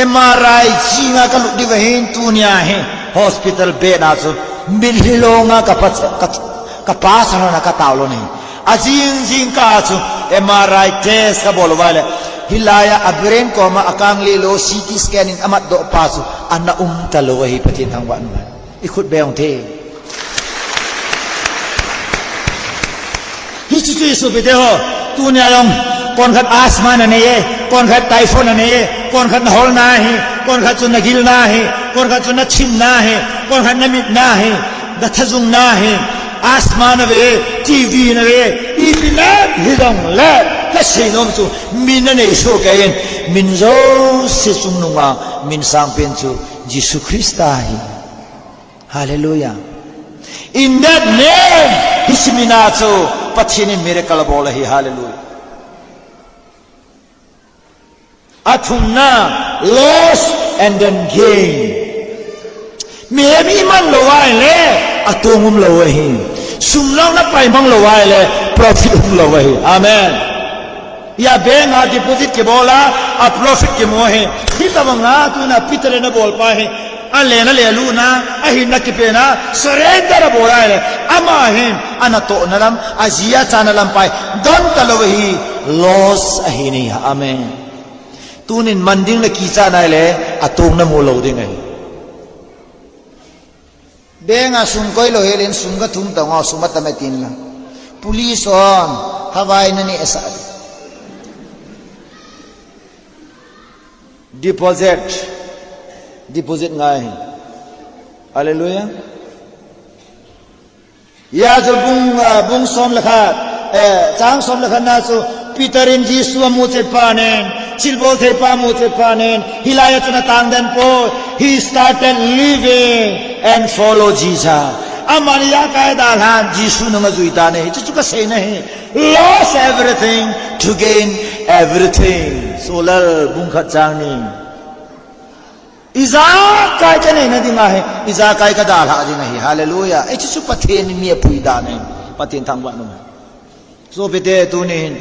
M R I jinga ka lut diu ahin tunia hi hospital bed a chu mil hilonga ka pa ka, ka pa sana ka tao lou ne. A jing jing ka chu M R I test ka bol uva le, hilai a brain koma a kang lilo C T scan in amat doh pa chu ana um talou ahi, Pathen thangvah in. I khut beng te. Hichu chu i sopite ho. Tunia jong, konkhat asthma na nei e, konkhat typhoid na nei e, konkhat na hol na hi, konkhat chu na gil na hi, konkhat chu na thim na hi, konkhat na mit na hi, na thajung na hi, asthma na ve, T B na ve, ipi na hi jong le, ka seinom chu, min na nei soh kei in, min jouse chungnunga, min sangpen chu, Jesu Christa ahi. Hallelujah. In that name, hiche mina chu Pathen in miracle abol ahi. Hallelujah. Athumna, loss and then gain. Mihem iman lou ahile, atong um lou ahi. Sum jong na paimang lou ahile, profit um lou ahi. Amen. Hia bank a deposit kibol a, a profit kimu ahi. Hitobanga tuna Peter in abol pa hi. Alen aleluna, ahinna kipehna, surrender abol ahile. Ama hin, anatohna lam, aji achana lam pa hi. Don talou ahi, loss ahi nai. Amen. Tunin man ding na kicha nai le, atong na mu lou ding ahi. Bank a sum koi lou helin sum ka thum tang o, sum atam e tin lang. Police hon, havai na neh sah. Deposit. Deposit ngai. Hallelujah. Hia chu bung, ah, bung som le khat, eh, chang som le khat na chu Peter in Jesu amu chet phat in, thilbol thei pa amu chet phat in, hilai a chun atang den poi. He started living and follow Jesus. Aman ijakai dalhan Jesu nung ajui tan ahi. Chuchu ka seina ahi. Lost everything to gain everything. Solal bung khat chang ni. Ijakai ka neina ding ahi, ijakai ka dalha ding ahi. Hallelujah. Hichu chu Pathen in mi apui dan ahi. Pathen thangvah in um. Sopite tunin.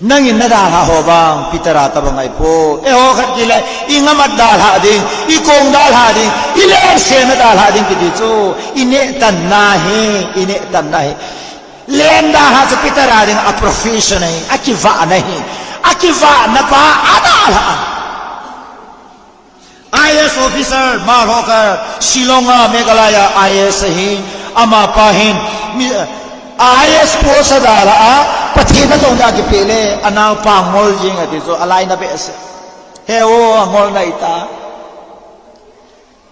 Nangin na dalha ho bang, Peter a tabang ahipoi. Eiho khat kile, i ngam a dalha ding, i kong dalha ding, i len sena dalha ding kiti chu. I neh tan na hi, i neh tan na hi. Len dalha chu Peter a ding a profession ahi, akivahna ahi. Akivahna pa a dalha. I A S officer, Malhoka, Shillong a, Meghalaya I A S ahi, amapa hin, mi, I A S post adalha a, Pathen natong da kipeh le, anaopa ngol jing ati chu, alaina behseh. He o, angol nai ta.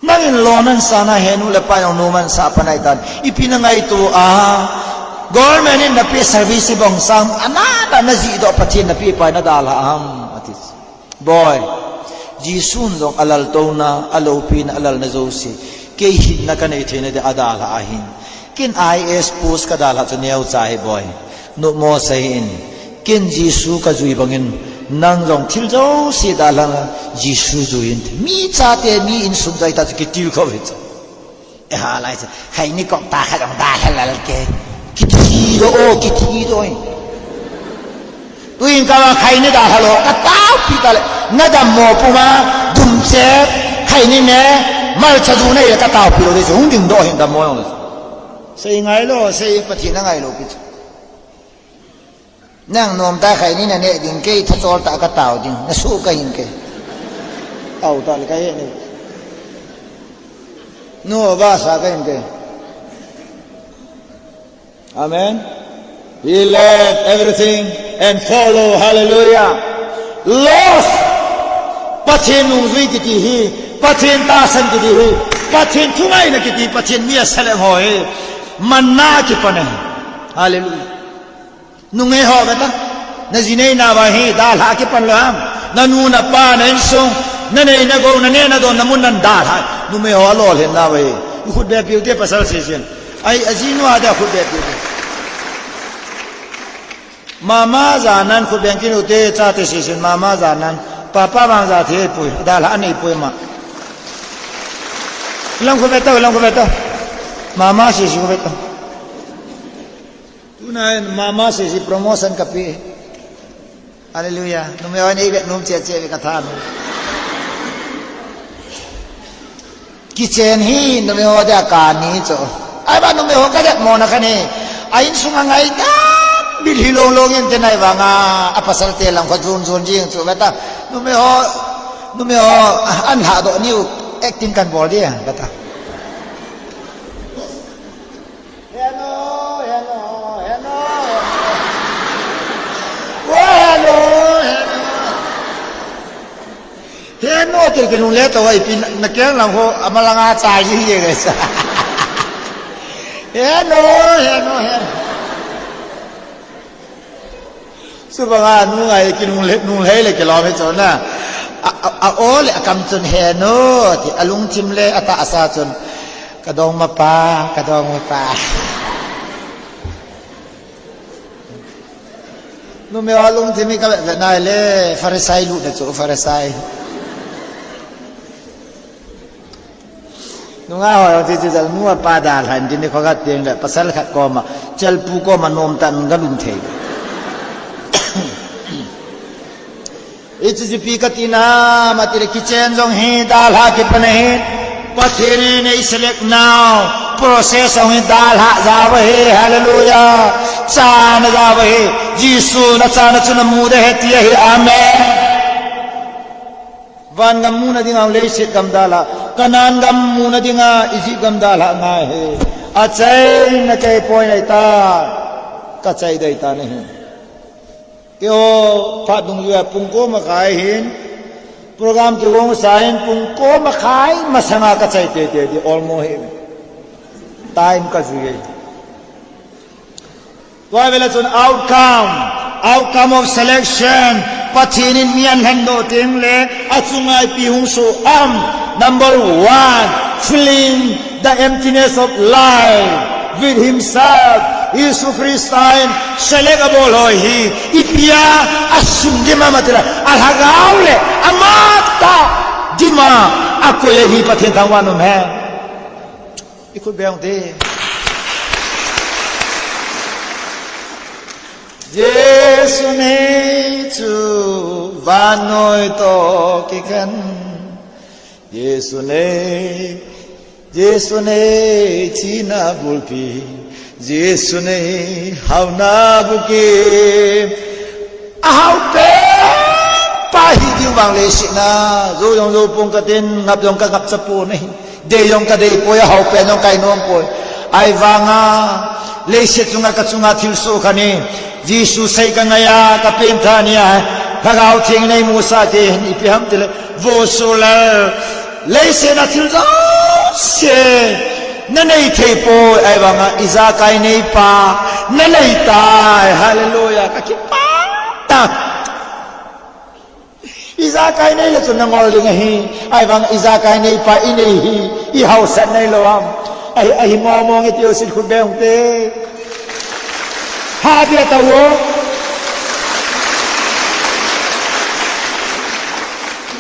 Nangin lou nan sa na he nu le pa jong nom an sa pa nai tan. Ipi na ngaito a. Government in na pe service bong sang, ana na na ji doh Pathen na pe pa na dalha ham. Ati. Boi, Jesun jong alaltouna, aloupina, alalna jouse, kei hinna kanei theina dia adalha ahin. Ken I A S post kadalha chu neocha ahi boi. Numo sa hih in. Ken Jesu kajui bangin, nang jong thil jouse dalha, Jesu jui in. Mi chate, mi insung chate chu kitilkhou hi chu. Eha lai chu, khaini kop tah khat jong dalha lal ke. Kiti doh o, kiti doh e. Tuin kava khaini dalha lou, kataopi tale. Nadammo puma, dumche, khaini ne, malcha du nei le kataopi lou de chu, hung ding doh hin dammo jong le. Sei ngailou, sei Pathen a ngailou pi chu. Nang nom tah khaini naneh ding, kei thachol tah katao ding, nasuh kahin kei. Au tah le kahe nei. Nu vasa kahin kei. Amen. He left everything and follow. Hallelujah. Lost. Pathen nungjui kiti hi. Pathen tahsan kiti hi. Pathen thungaina kiti. Pathen mi asaleng ho hi. Manna kipan ahi. Hallelujah. Nungei ho veta. Naji nei nava hi dalha kipan lou ham. Nanu napa na insung. Nanei nagou naneh nadon namun nan dalha. Numei ho alolhin nava hi. Khut beh piu te pasal sesen. Ai, ajinu a dia khut beh piu te. Mama janan khut beng kinu te chate sesen mama janan. Papa vang ja thei poi. Dalha nei poi ma. Lang khut beh tao, lang khut beh tao. Mama sisi ko vetan. Tuna mama sisi promotion kapi. Hallelujah. Numei ho nei vet nom cheh cheh ve katha nom. Kichen hi numei ho dia kani chu. Ahivang numei ho kadet mona kani. A insunga ngai dan bil hi long long in te nai vanga. A pasal te lang kho jun jun jing chu veta. Numei ho, numei ho, ah, an ha do niu acting kan bol dia veta. Heno, heno, heno. Oh, heno, heno. Heno, til kinungle to, ipi na, na keng lang ho, amalanga chai ji ye guys. Heno, heno, heno. Subanga nungai kinungle, nungle le kilom hi chun na. A, a, a o le a kam chun heno, ti a lungthim le a tahsa chun. Ka dong ma pa, ka dong ma pa. Numei ho lungthim hi ka vet vet nai le, Pharisai lu na chu, Pharisai. Nunga ho, ti, ti, ti, nu a pa dalhan, ti ni kho khat teng le, pasal khat koma, chalpu koma nom tan ka lum thei. Ichi jipi ka tina, mati le kichen jong hi dalha kipan ahi. Pathen in ei select nau, process jong hi dalha jao ahi, hallelujah. Chana jao ahi, Jesu na chana chu na mu de he ti ahi, amen. Van gam muna dinga leiset gam dalha, Canaan gam muna dinga Egypt gam dalha ngai he. Achaina kei poi nai ta, ka chai dei ta nahi. Keiho phat dungjui a pung ko makhai hin, program kigong sa hin pung ko makhai masanga ka chai tete di almost hi. Time ka jui e. Tua vela chun outcome, outcome of selection, Pathen in mi ahin lhendoh teng le, achunga ipi hung soh am. Number one, filling the emptiness of life with himself. Jesu Christa in select abol ho hi, ipi a asim dim am atile, alhagao le, amatah dim a akoi ahi Pathen thangvah in um hen. I khut beng te. Jesu nei chu vannoi toh kikhen. Jesu nei, Jesu nei thina bulpi. Jesu nei haona bukim. Ahao pen pa hi ding vang leiset a, jou jong jou pong katin, ngap jong ka ngap cha pon ahi. Dei jong ka dei poi, ahao pen jong ka i nom poi. Ahivanga, leiset chunga ka chunga thilsoh khat hi Jesu sei ka ngai a, ka pengthah ni a, Lhagao Theng in ei musah te hin ipi ham tile, Vo Solar, leiset a thil jouse na nei thei poi, ahivanga ijakai neipa na nei tai, hallelujah, ka kipah tai. Ijakai nei le chun na ngol ding ahi. Ahivang ijakai neipa i nei hi, i haosat nailou ham. Ahi, ahi mong mong e ti o sin khut beng te. Ha dia ta o.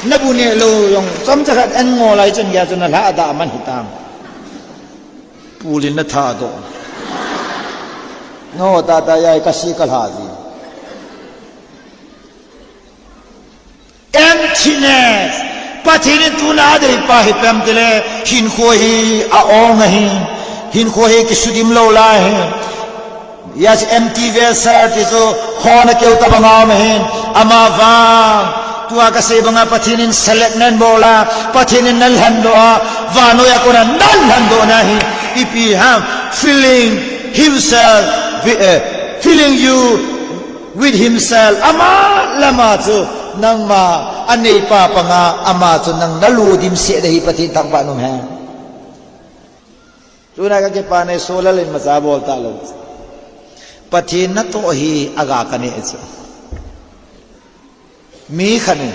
Na bu ne lou jong, chomcha khat an ngol lai chun gei a chun na lha da man hitam. Pulin na tha doh. No, tata yai ka si ka lha ji. Emptiness. Pathen in tuna adei pa hi ipi ham tile, hinkho hi a-ong ahi. Hinkho hi kisudim lou lai ahi. Yes, empty vessel ti chu khona keu tabang a um ahin. Amavang, tua kasei banga Pathen in select na bol a, Pathen in na lhendoh a, vannoi a kona na lhendoh na hi. Ipi ham, filling himself with, eh, filling you with himself, ama le ama chu nangma aneipa panga ama chu nang na ludim seh ding hi Pathen thangvah in um hen. Tuna ka kipah nei Solar in macha bol talou. Pathen natoh hi aga ka nei chu. Mi khat in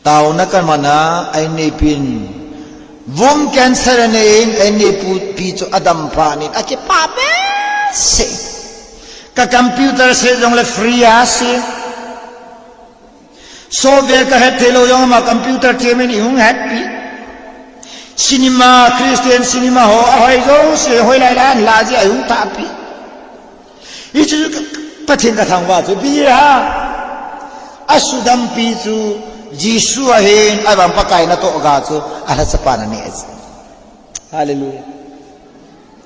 taona ka man a, a inneipi in womb cancer anei in, a inneipi chu adam phat in, akipah behseh. Ka computer set jong le free a sei. Software ka het thei lou jong ama computer team in ei hung hetpi. Cinema, Christian cinema ho, ahoi jouse, hoilai lai a la jeh a hung tahpi. Hichu Pathen kathangvah chu, ipi ham. Asudampi chu, Jesu ahin, ahivang Pakai natoh ga chu, alhachapan aneh chu. Hallelujah.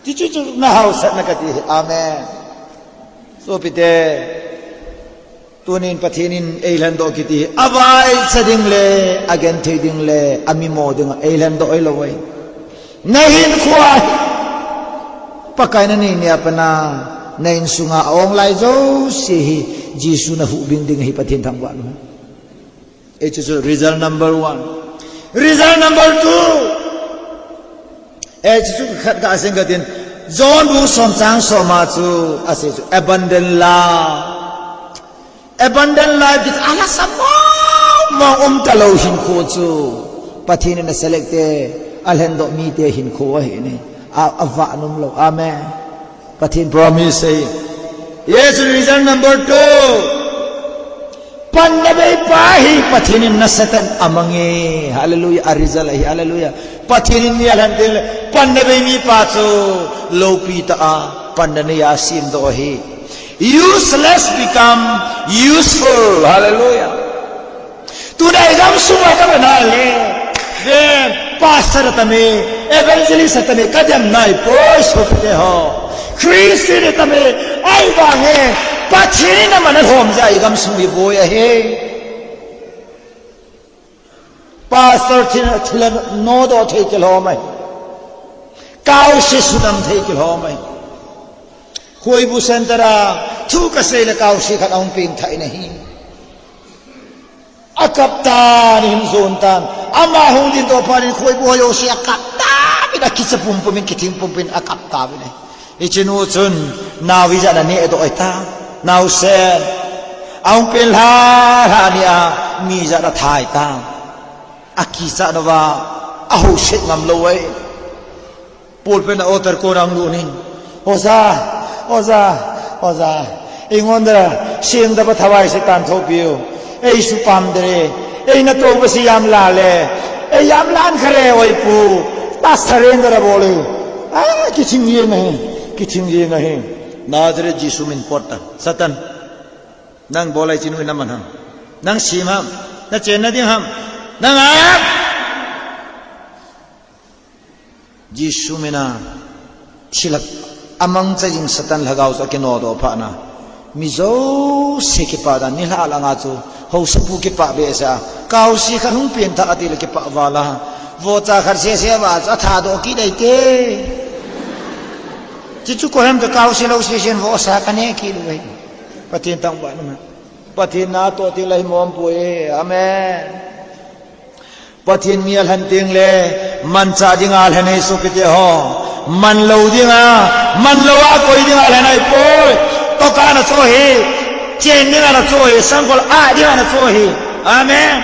Tichu chu nahaosatna kati hi. Amen. Sopite. Tunin Pathen in eilhendoh kiti hi, avaicha ding le, agenthei ding le, amimo ding a eilhendoh ahilou ahi. Nahinkhoa hi, Pakai nanei nia pat a, na insunga a-ong lai jouse hi, Jesu nahuhbing ding ahi. Pathen thangvah in. Hichu chu result number one. Result number two. Hichu chu khat kasei kate, John bung som chang som a chu, asei chu abundant love. Abundant life, kiti alhasa mong mong um talou hinkho chu Pathen in aselect e, alhendoh mite hinkho ahi ne. A, avah nom lou. Amen. Pathen promise ahi. Yes, reason number two. Panna bei pa hi Pathen in nasatah in amang e. Hallelujah. A result ahi. Hallelujah. Pathen in mi alhen teng le, panna bei mipa chu loupi tah a panna neiya semdoh ahi. Useless become useful. Hallelujah. Tuna igamsunga kaman a le, ven, pastor atam e, evangelist atam e, kadem naipoi, sopite ho. Christian atam e, ahivang e, Pathen in aman alhom jeh a igamsung hi boi ahi. Pastor thil, thil nodoh thei kilhom ahi. Kaose sudam thei kilhom ahi. Khoibu center a thu kasei le kaose khat ahung pengthah in ahi. Akap tan, ahin jon tan. Ama hung ding toh phat in khoibu ho jouse akap tauvin, akicha pumpum in, kithing pumpum in akap tauvin ahi. Hiche nu chun nao ijat a neh doh ahitai. Naosen. Ahung pen lha lha ni a, mi ijat a athai tai. Akichat nauva, ahouset ngam lou ahi. Pulpit a altar kona ahung lut in, Oja, Oja, Oja, eingon dara singda pa thawai se tan thopiu. Ei su pam dere, ei na to pa si yam la le, ei yam lan khare oi pu, ta surrender a bole. Ah, kiching ye nahi, kiching ye nahi. Nazareth Jesu min pot ta, Satan. Nang bolai chinu na man ham. Nang sim ham. Na chenna ding ham. Nang a Jesu mina thilha amangcha jing Satan lhagao chu akinodoh phat na. Mi jouse kipah dan nilhah langa chu haosapu kipah behseh a. Kaose khat hung pengthah ati le kipah val a. Vohcha khat sese va chu athadoh kit ahi te. Chuchu koiham ka kaose lou sesen vohsa kaneh kit lou ahi. Pathen thangvah in um hen. Pathen natoh teng le himong poi. Amen. Pathen mi alhen teng le, manchah dinga alhen ahi sopite ho. Manlou dinga, manlou a koi dinga alhen ahipoi. Toka nacho ahi, chen dinga nacho ahi, sangkol a dinga nacho ahi. Amen.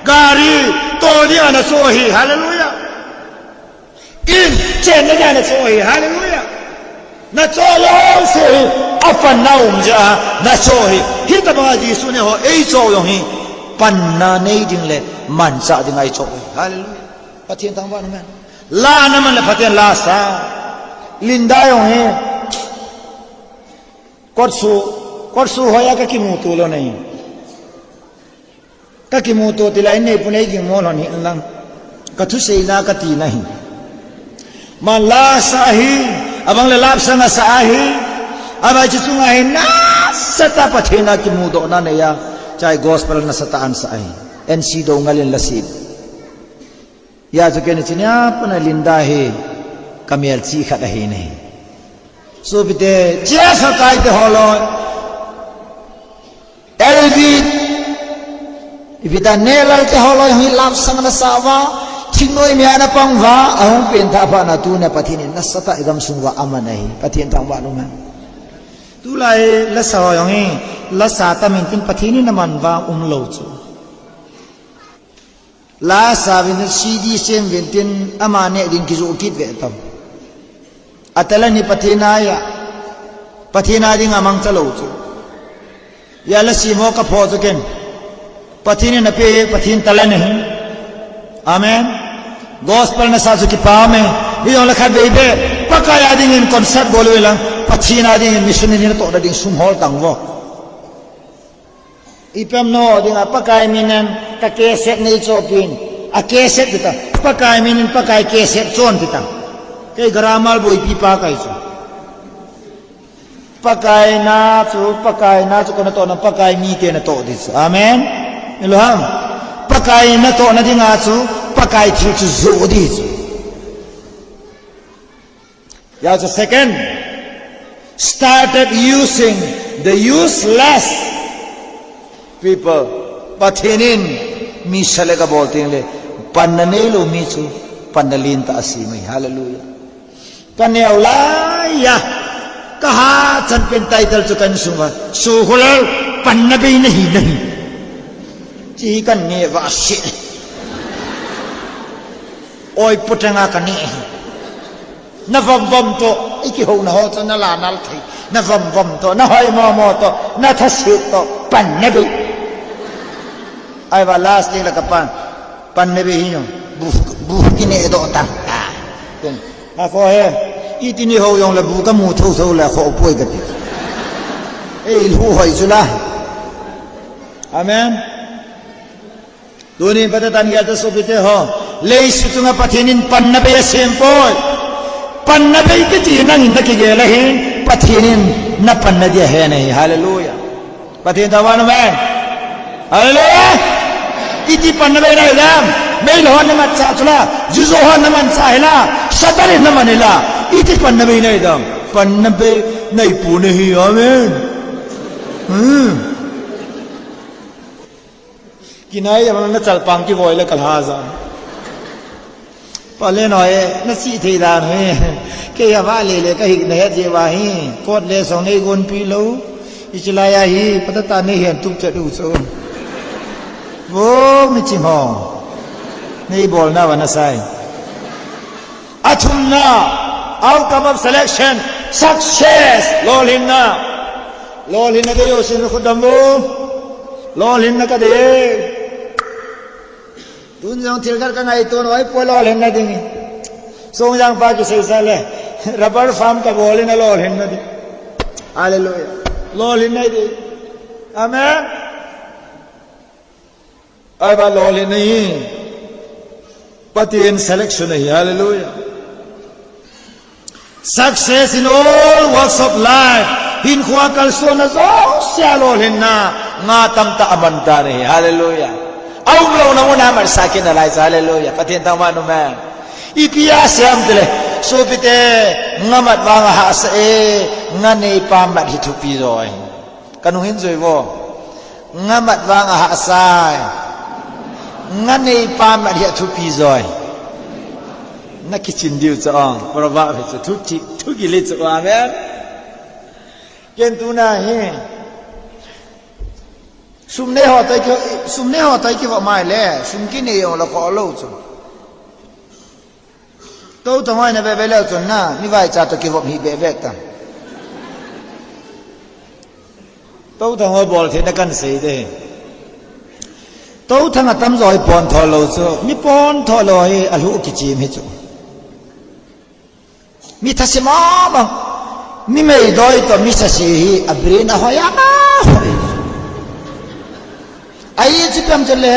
Gari to dinga nacho ahi. Hallelujah. In, chenna dinga nacho ahi. Hallelujah. Nacho jouse hi, apanna um jeh a, nacho ahi. Hitobanga Jesu in eiho, eicho jong hi, panna nei ding le, manchah dinga eicho ahi. Hallelujah. Pathen thangvah in um hen. La naman le Pathen la sa. Linda jong hi. Kotsu, kotsu hoiya kakimuto lou nahi. Kakimuto tila in neipu nei ging mo lhon hi lang. Kathuseina kati nahi. Aman la sa ahi, abang le love song asa ahi. Aban chuchunga hi nasatah a Pathen a kimudohna neiya. Chai gospel nasatah a ansa ahi. N C Doungel in la sim. Hijeh chun kei ni chini a pana Linda hi kamelchih khat ahi nahi. Sopite, Jesu kaite holoi. Elvi, ipi ta nelal te holoi hi love song ana sa uva, thingnoi mia ana pang uva, ahung pengthah phat na tunia Pathen in nasatah a igamsung uva aman ahi, Pathen thangvah in um hen. Tulai lasa ho jong hi, lasa tam in tin Pathen in aman uva umlou chu. Lasa uvin tin C D sem uvin tin ama neh din kijoh kit ve tam. Atalent hi Pathen a ahi a. Pathen a dinga mangcha lou chu. Hia la sim ho kapho chu ken. Pathen in apeh, Pathen talent ahi. Amen. Gospel nasa chu kipah e. Hijongle khatvei beh Pakai a dingin concert bol uvin lang, Pathen a dingin mission in natoh nading sum hol tang vo. Ipi ham nangho dinga Pakai min in ka cassette neichoh peh in. A cassette ti ta. Pakai min in Pakai cassette chon ti ta. Kei grammar boipi pa kahi chu. Pakai na chu, Pakai na chu koi natoh na, Pakai mite natoh ding chu. Amen. Hilou ham. Pakai natoh nadinga chu, Pakai thil chu joh ding chu. Hijeh chun second, started using the useless people. Pathen in mi select abol tengle, panna neilou mi chu panna lentah asem e. Hallelujah. Ka neo laiya, ka hahchan pen title chu ka insung uva, Sokholal, panna bei nahi nahi. Hiche hi ka neo va se. Oi, putanga ka ne hi. Na vomvom toh, i kihouna ho toh, na la nal thei. Na vomvom toh, na hoimo mo toh, na thaset toh, panna bei. Ahivang last tengle ka pan, panna bei hi jong, bu, bu kine doh tang. Ah. Ken, a ko he, iti ni ho jongle bu ka mu thotho le kho poi kati. Ei, lhuhoi chu la. Amen. Tunin phatah in gel tah sopite ho. Leiset chunga Pathen in panna bei asem poi. Panna bei kiti nangin na kigel ahin, Pathen in na panna dia ahe nahi. Hallelujah. Pathen thangvah in um hen. Hallelujah. Iti panna bei nahi dam. Meilhei hon na manchah chula. Jujo hon na manchah hila. Satan in na man hila. Iti panna bei nahi dam. Panna bei nahi pu nahi. Amen. Hmm. Kinai jong na chalpang kivoi le kalha ja. Palen hoi, na si thei dan hoi. Kei a va le le ka hik na het je va hi. Kot le song nei gon pi lo. Ichi lai a hi, patah tah nei hen tup chat u cho. Vo mi chim ho. Nei bol na va na sai. Athumna, outcome of selection, success, lolhinna. Lolhinna dei o sin khut dam vo. Lolhinna ka dei. Tun jong thil khat ka ngaito noipoi lolhinna ding. Songjang pa kisei sa le. Rubber farm ka bol in a lolhinna ding. Hallelujah. Lolhinna dei. Amen. Ahivang lolhinna hi Pathen selection ahi, hallelujah. Success in all walks of life. Hinkhoa kalsonna jousea lolhinna nga tamtah aman tan ahi, hallelujah. Aumlouna mun a amansah kit nalai chu, hallelujah. Pathen thangvah in um hen. Ipi asei ham tile, sopite, nga mat vang ahahsa e, nga neipa mat hi thupi jo ahi. Ka nung hin jui vo. Nga mat vang ahahsa e. Nga neipa mat hi athupi jo ahi. Na kichin diu chu ong. Proverb hi chu thu ki, thu kile chu, amen. Ken tuna hi. Sum nei ho toh ki, sum nei ho toh kivop mai le. Sum kinei jong le kho lou chu. Touthang hoi na veve leu chun na, mi vaicha toh kivop hi beh vek ta. Touthang ho bol theina kan sei de. Touthang atamjo hi pontho lou chu, mi pontho lou hi alhuh kichim hi chu. Mi thase mama, mi meidoi toh mi thase hi a brain ahoi a, ahoi. Ahi chu ipi ham tile,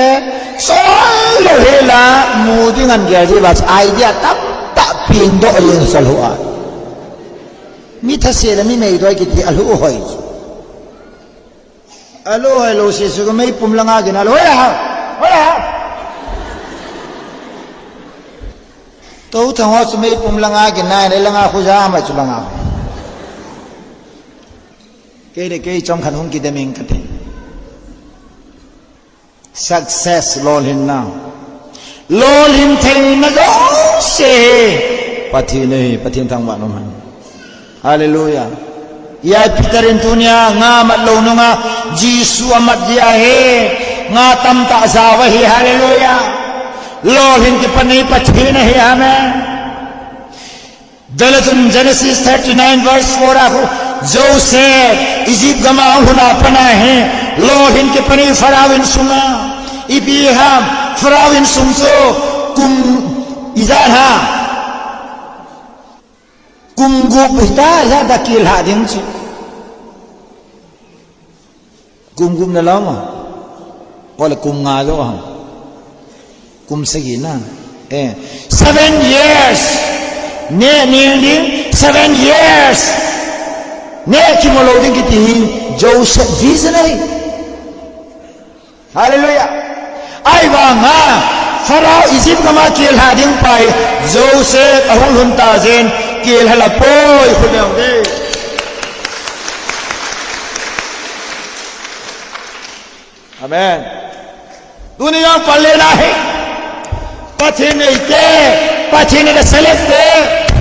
soi lou hela, mu ding an gel ji va, idea tamtah pengdoh jeng sah lou a. Mi thase le mi meidoi kiti alhuh hoi chu. Alhuh hoi lou sese chu meipum langa gin a lou, hoi la ha, hoi la ha. Touthang ho chu meipum langa gin a, langa khu ja mai chu langa. Kei le kei chomkhat hung kidem ing kati. Success, lolhinna. Lolhin theina jouse hi Pathen ahi, Pathen thangvah in um hen. Hallelujah. Hia Peter in tunia nga mat lou nunga Jesu amat ji ahi, nga tamtah jao ahi, hallelujah. Lolhin kipan hi Pathen ahi, amen. Vele chun Genesis thirty-nine verse four a khu, Joseph, Egypt gam a hung lhun a pat a hi, lolhin kipan hi Pharaoh insunga. Ipi ham, Pharaoh insung chu kum Ijat ham. Kum gup hita, ijat a kihla ding chu. Kum gup na lama. Ole kum nga jo ham. Kum sagi na. Eh, seven years. Ne, ne, ne, seven years. Ne, kimalo ding kiti hi Joseph vision ahi. Hallelujah. Ahivanga, Pharaoh Egypt gam a kihla ding pa hi, Joseph ahung lhun ta jeh in, kihla poi, khu neo de. Amen. Tuni jong pal le na hi. Pathen neite, Pathen in a select te,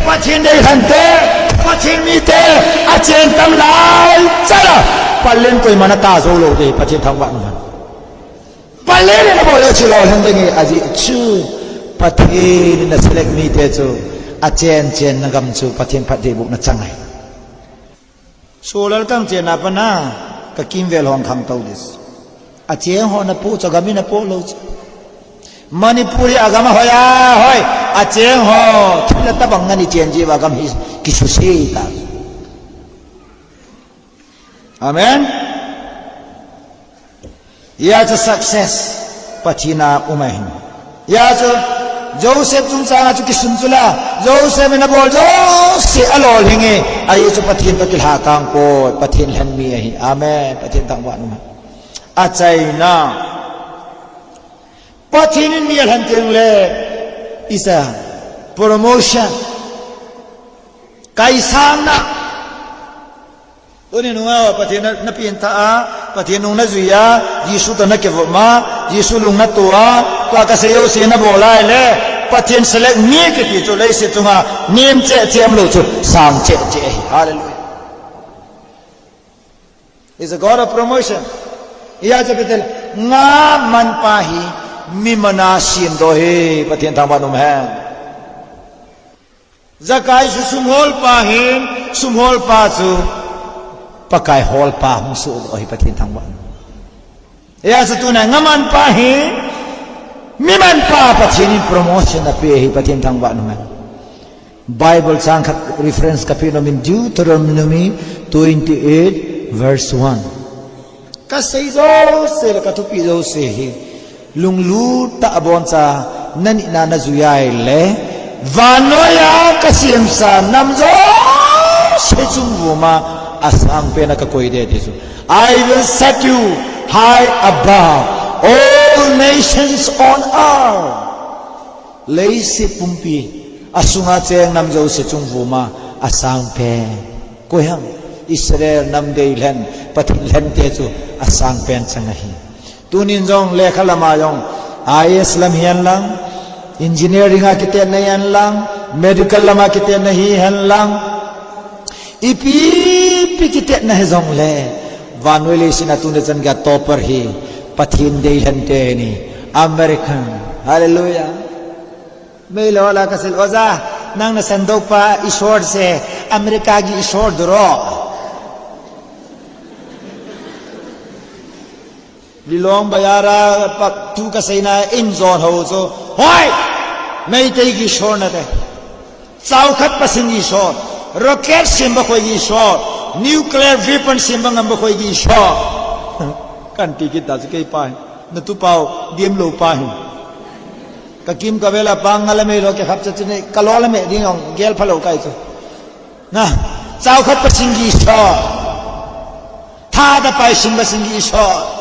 Pathen deilhen te, Pathen mite, achen tam lai chala. Pal le koiman ata jou lou de, Pathen thangvah in um hen. Pal le na bol le chu lolhing ding ahi, ajeh chu Pathen in a select mite chu achen chen na gam chu Pathen phattheibohna chang ahi. Solal kang chenna pana ka kimvel hung khangtou ding. Acheng ho na pu chu gam in a pu lou chu. Manipur hi agam ahoi ahoi. Acheng ho. Thil a tabang ngani chen ji va gam hi kisuse ta. Amen. Hia chu success Pathen a um ahin. Hia chu Joseph chungchang a chu kisun chu la. Joseph in abol jouse alolhing e. Ahi chu Pathen toh kilha kang poi. Pathen lhen mi ahi. Amen. Pathen thangvah in um hen. Achaina. Pathen in mi alhen teng le. Is a promotion. Kaisangna. Tuni nunga Pathen na, na pengthah a, Pathen nung na jui a, Jesu toh na kivop a, Jesu lung na to a, tua kasei jouse na bol a ahile, Pathen select mi kiti chu leiset chunga, nem cheh cheh umlou chu, sang cheh cheh ahi. Hallelujah. He's a God of promotion. Hia chu Peter, nga man pa hi, mi man a semdoh ahi, Pathen thangvah in um hen. Zakai chu sum hol pa ahin, sum hol pa chu Pakai hol pa hung sohdoh ahi, Pathen thangvah in. Hia chu tuna nga man pa ahin, mi man pa Pathen in promotion ape ahi, Pathen thangvah in um hen. Bible chang khat reference kapeh nom in Deuteronomy twenty-eight verse one. Kasei jouse le kathupi jouse hi lunglut tah a boncha nanit na najui a ahile, vannoi a kasemsa nam jouse chungvum a asangpen a kakoi ding ti chu. I will set you high above all nations on earth. Leiset pumpi asunga cheng nam jouse chungvum a asangpen. Koi ham? Israel nam deilhen, Pathen lhente chu asangpen chang ahi. Tunin jong lekha lama jong I A S lam hihen lang, engineering a kitetna hihen lang, medical lama kitetna hihen lang, ipi ipi kitetna hijongle, vannoi leiset a tuni chan geiya topper hi Pathen deilhente ahi. American. Hallelujah. Meilhei ho lah kasei, Oja, nang nasandoh pa Ishwar chu America gei Ishwar duro. Lilong Bazar a pa thu kaseina in jon ho chu, hoi! Meitei gei Ishwar nate. Chaokhat Pasing gei Ishwar. Rocket sem bakhoi gei Ishwar. Nuclear weapon sem bangam bakhoi gei Ishwar. Kanti kit ta chu kei pa hi. Natu pau, diam lou pa hi. Kakim kavel a pang nga le meilhei ho kikhap cha chine, kalo le meh ding jong gel phalou kahi chu. Na, chaokhat Pasing gei Ishwar. Thada pai sim Pasing gei Ishwar.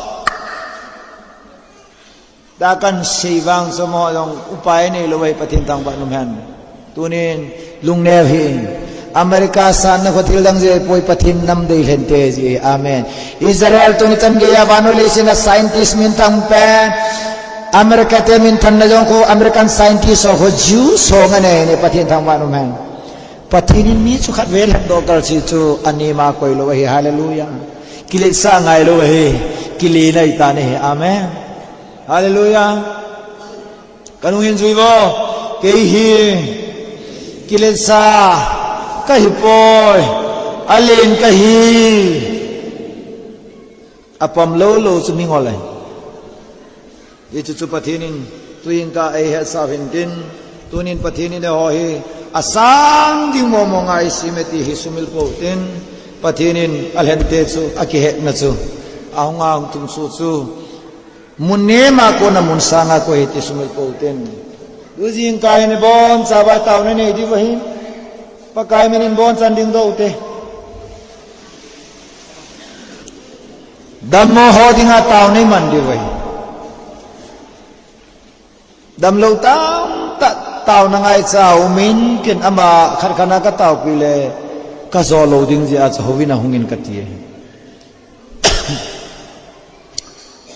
Tua kansei vang chu mo jong upai neilou ahi, Pathen thangvah in um hen. Tunin, lungneo hih in. America sanna kho thil dang jeh poi, Pathen nam deilhente jeh. Amen. Israel tuni chan geiya vannoi leiset a scientist minthang pen. America te minthanna jong kho American scientist ho kho Jews ho ngen ahi, Pathen thangvah in um hen. Pathen in mi chu khatvei lhatdoh kal chu chu anem a koilou ahi. Hallelujah. Kiletsah ngailou ahi. Kile nai tan ahi. Amen. Hallelujah. Kanung hin jui vo. Kei hi kiletsah kahi poi. Alen kahi. Apam lou lou chu mingol ahi. Hichu chu Pathen in tuin ka eihetsah uvin tin. Tunin Pathen in eiho hi asang ding mong mong a eisem e ti hi sumil pou tin, Pathen in alhente chu akihetna chu ahung a hung tung chu chu mun nem a kona mun sang a koi hi ti sumil pou tin. Tu jingkah hin iboncha uva taona nei diu ahi. Pakai min in bonchan ding doh u te. Dammo ho dinga taona iman diu ahi. Damlou tamtah taona ngaicha umin, ken ama khat khat a kataopi le kajo lou ding jeh a chu houin a hungin kati ahi.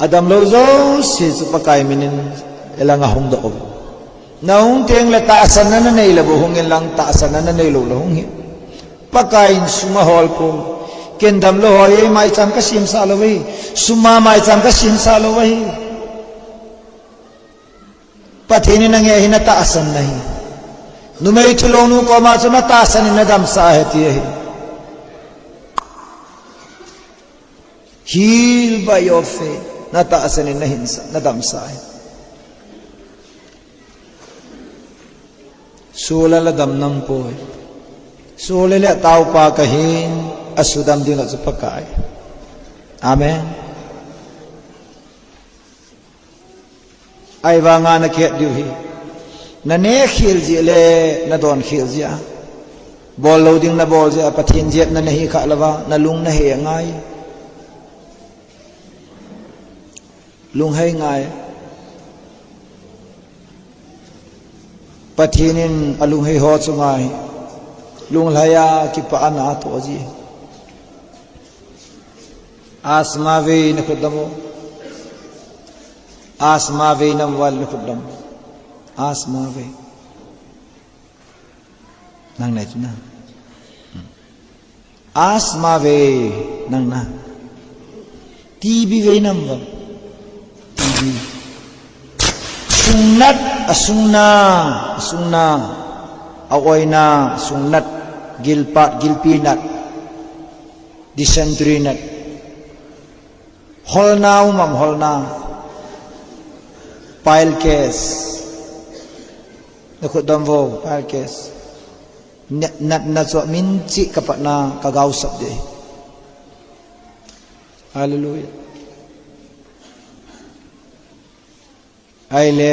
Adamlou jouse chu Pakai min in eilang a hung doh uve. Nahung teng le tahsanna nanei le bou hungin lang, tahsanna nanei lou le hung hih. Pakai in sum ahol pou. Ken damlou ho hi maicham kasemsah lou ahi. Sum a maicham kasemsah lou ahi. Pathen in nange hi natahsan nahi. Numei thulou nu koma chu natahsan in nadamsah ahi ti ahi. Healed by your faith. Natahsan in nahinsa, nadamsah ahi. Soh le la dam nam poi. Soh le le taopa kahin, asudam ding la chu Pakai. Amen. Ahivanga nakihet diu hi. Naneh khel jeh le nadon khel jeh a, bol lou ding nabol jeh a, Pathen jep nanahi kha louva, nalung nahe ngai. Lunghei ngai. Pathen in alunghei ho chunga hi lunglhai a kipana atoh ji. Asthma vei nakhut dam o. Asthma vei nam val nakhut dam. Asthma vei. Nang nai chu na. Asthma vei nang na. T B vei nam val. T B. Sungnat, asungna, asungna. Aoina, sungnat, gilpat, gilpi nat. Dysentery nat. Holna um am holna. Piles. Nakhut dam vo, piles. Nat, natna chu minchih kapatna kagaosap ding. Hallelujah. Ahile,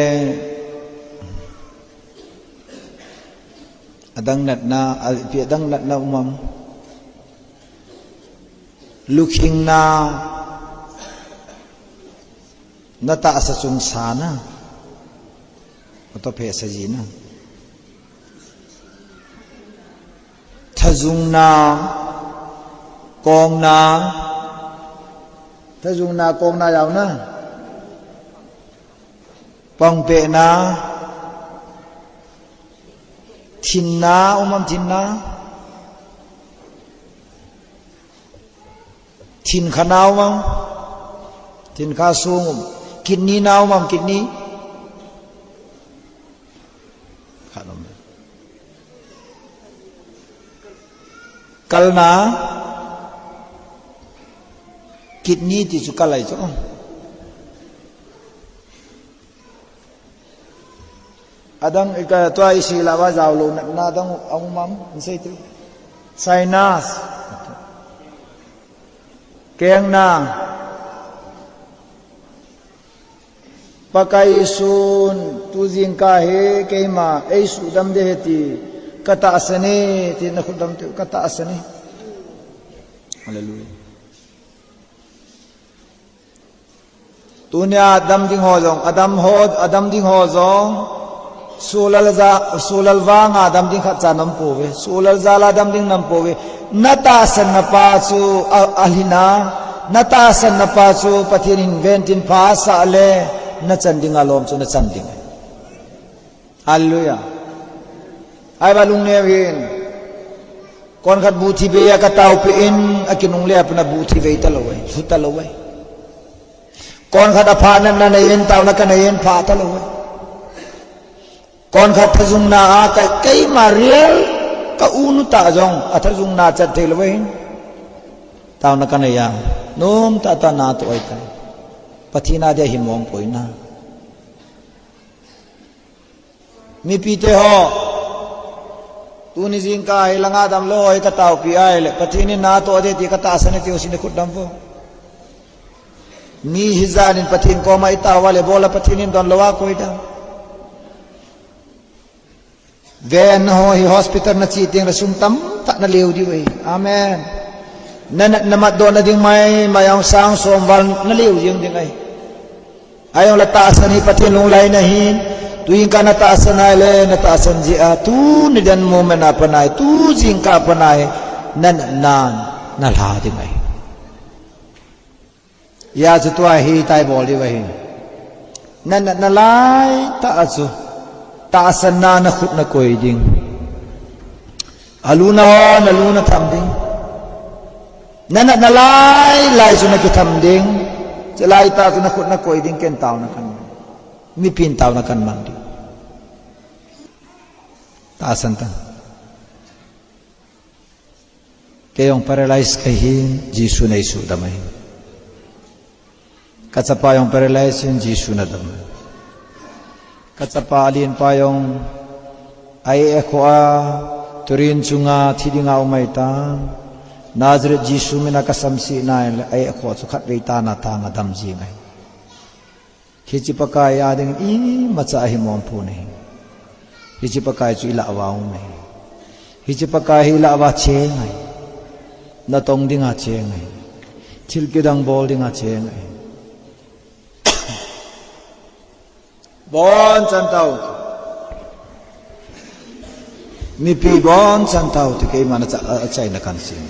adang natna, a, ipi adang natna um am. Lukhingna, natahsa chungsa na. Atoh phesa ji na. Thajungna, kongna, thajungna, kongna jaona. Pangpehna, thinna, um am thinna. Thinkha na um am, thinkha sung um. Kidney na um am, kidney. Khat um. Kalna, kidney ti chu kal ahi chu. Adang, ika, tua isi lava jaolou natna adang um am, sei tu. Sinus. Kengna. Pakai Jesun, tu jingkah hi keima eisudam ding ahi ti, katahsan e, ti nakhut dam teu, katahsan e. Hallelujah. Tunia adam ding ho jong, adam ho, adam ding ho jong, soh le la ja, soh le la vanga adam ding khatcha nam pouve, soh le la jal a adam ding nam pouve. Natahsanna pa chu a, alhin a, natahsanna pa chu Pathen in ventin pha asah le, nachan ding alom chu nachan ding. Hallelujah. Ahivang lungneo hih in. Konkhat buh thi bei a kataopi in, akinungle a pat a buh thi bei talou ahi, lhu talou ahi. Konkhat aphah natna nei in, taona kanei in, phah talou ahi. Konkhat thajungna a ka, keima real ka u nu tah jong, athajungna chat thei lou ahi. Taona kanei a, nom tah tah na atoh ahi tai. Pathen a dia hi mong poi na. Mipi te ho, tuni jingkah hi langa damlou ho hi kataopi ahile, Pathen in natoh ding ti katahsan e ti ho sin khut dam vo. Ni hijan in Pathen koma itao uva le, bol a Pathen in donlou a koi ding. Ven ho hi hospital nache teng le sum tamtah naleu diu ahi. Amen. Na, na, namatdoh na ding maimai a sang som val naleu jeng ding ahi. Ahijongle tahsan hi Pathen lunglhaina ahin, tujingkah natahsan ahile, natahsan jeh a, tuni den moment a pat a hi, tu jingkah a pat a hi, na, na, na, nalha ding ahi. Hijeh chun tua hi tabol diu ahi. Na, na, nalaitah a chu, tahsan na, nakhut nakoi ding. Aluna ho, naluna tham ding. Na, na, nalai, lai chu nakitham ding. Chulai tah chu nakhut nakoi ding, ken taona kaman. Mipin taona kaman ding. Tahsan tan. Kei jong paralyze kahin, Jesun eisudam ahi. Kachapa jong paralyze in, Jesun adam. Kachapa alen pa jong a-eh akhoh a, turin chunga thi dinga um ahitan. Nazareth Jesu mina kasamseh nale, a-eh akhoh chu khatvei tana tang adam jeng ahi. Hiche Pakai a dingin imacha ahimopon ahi. Hiche Pakai chu ilah uva um ahi. Hiche Pakai hi ilah uva cheng ahi. Natong dinga cheng ahi. Thil kidang bol dinga cheng ahi. Bonchan tao. Mipi bonchan tao ti keiman acha-, achaina kahin sei.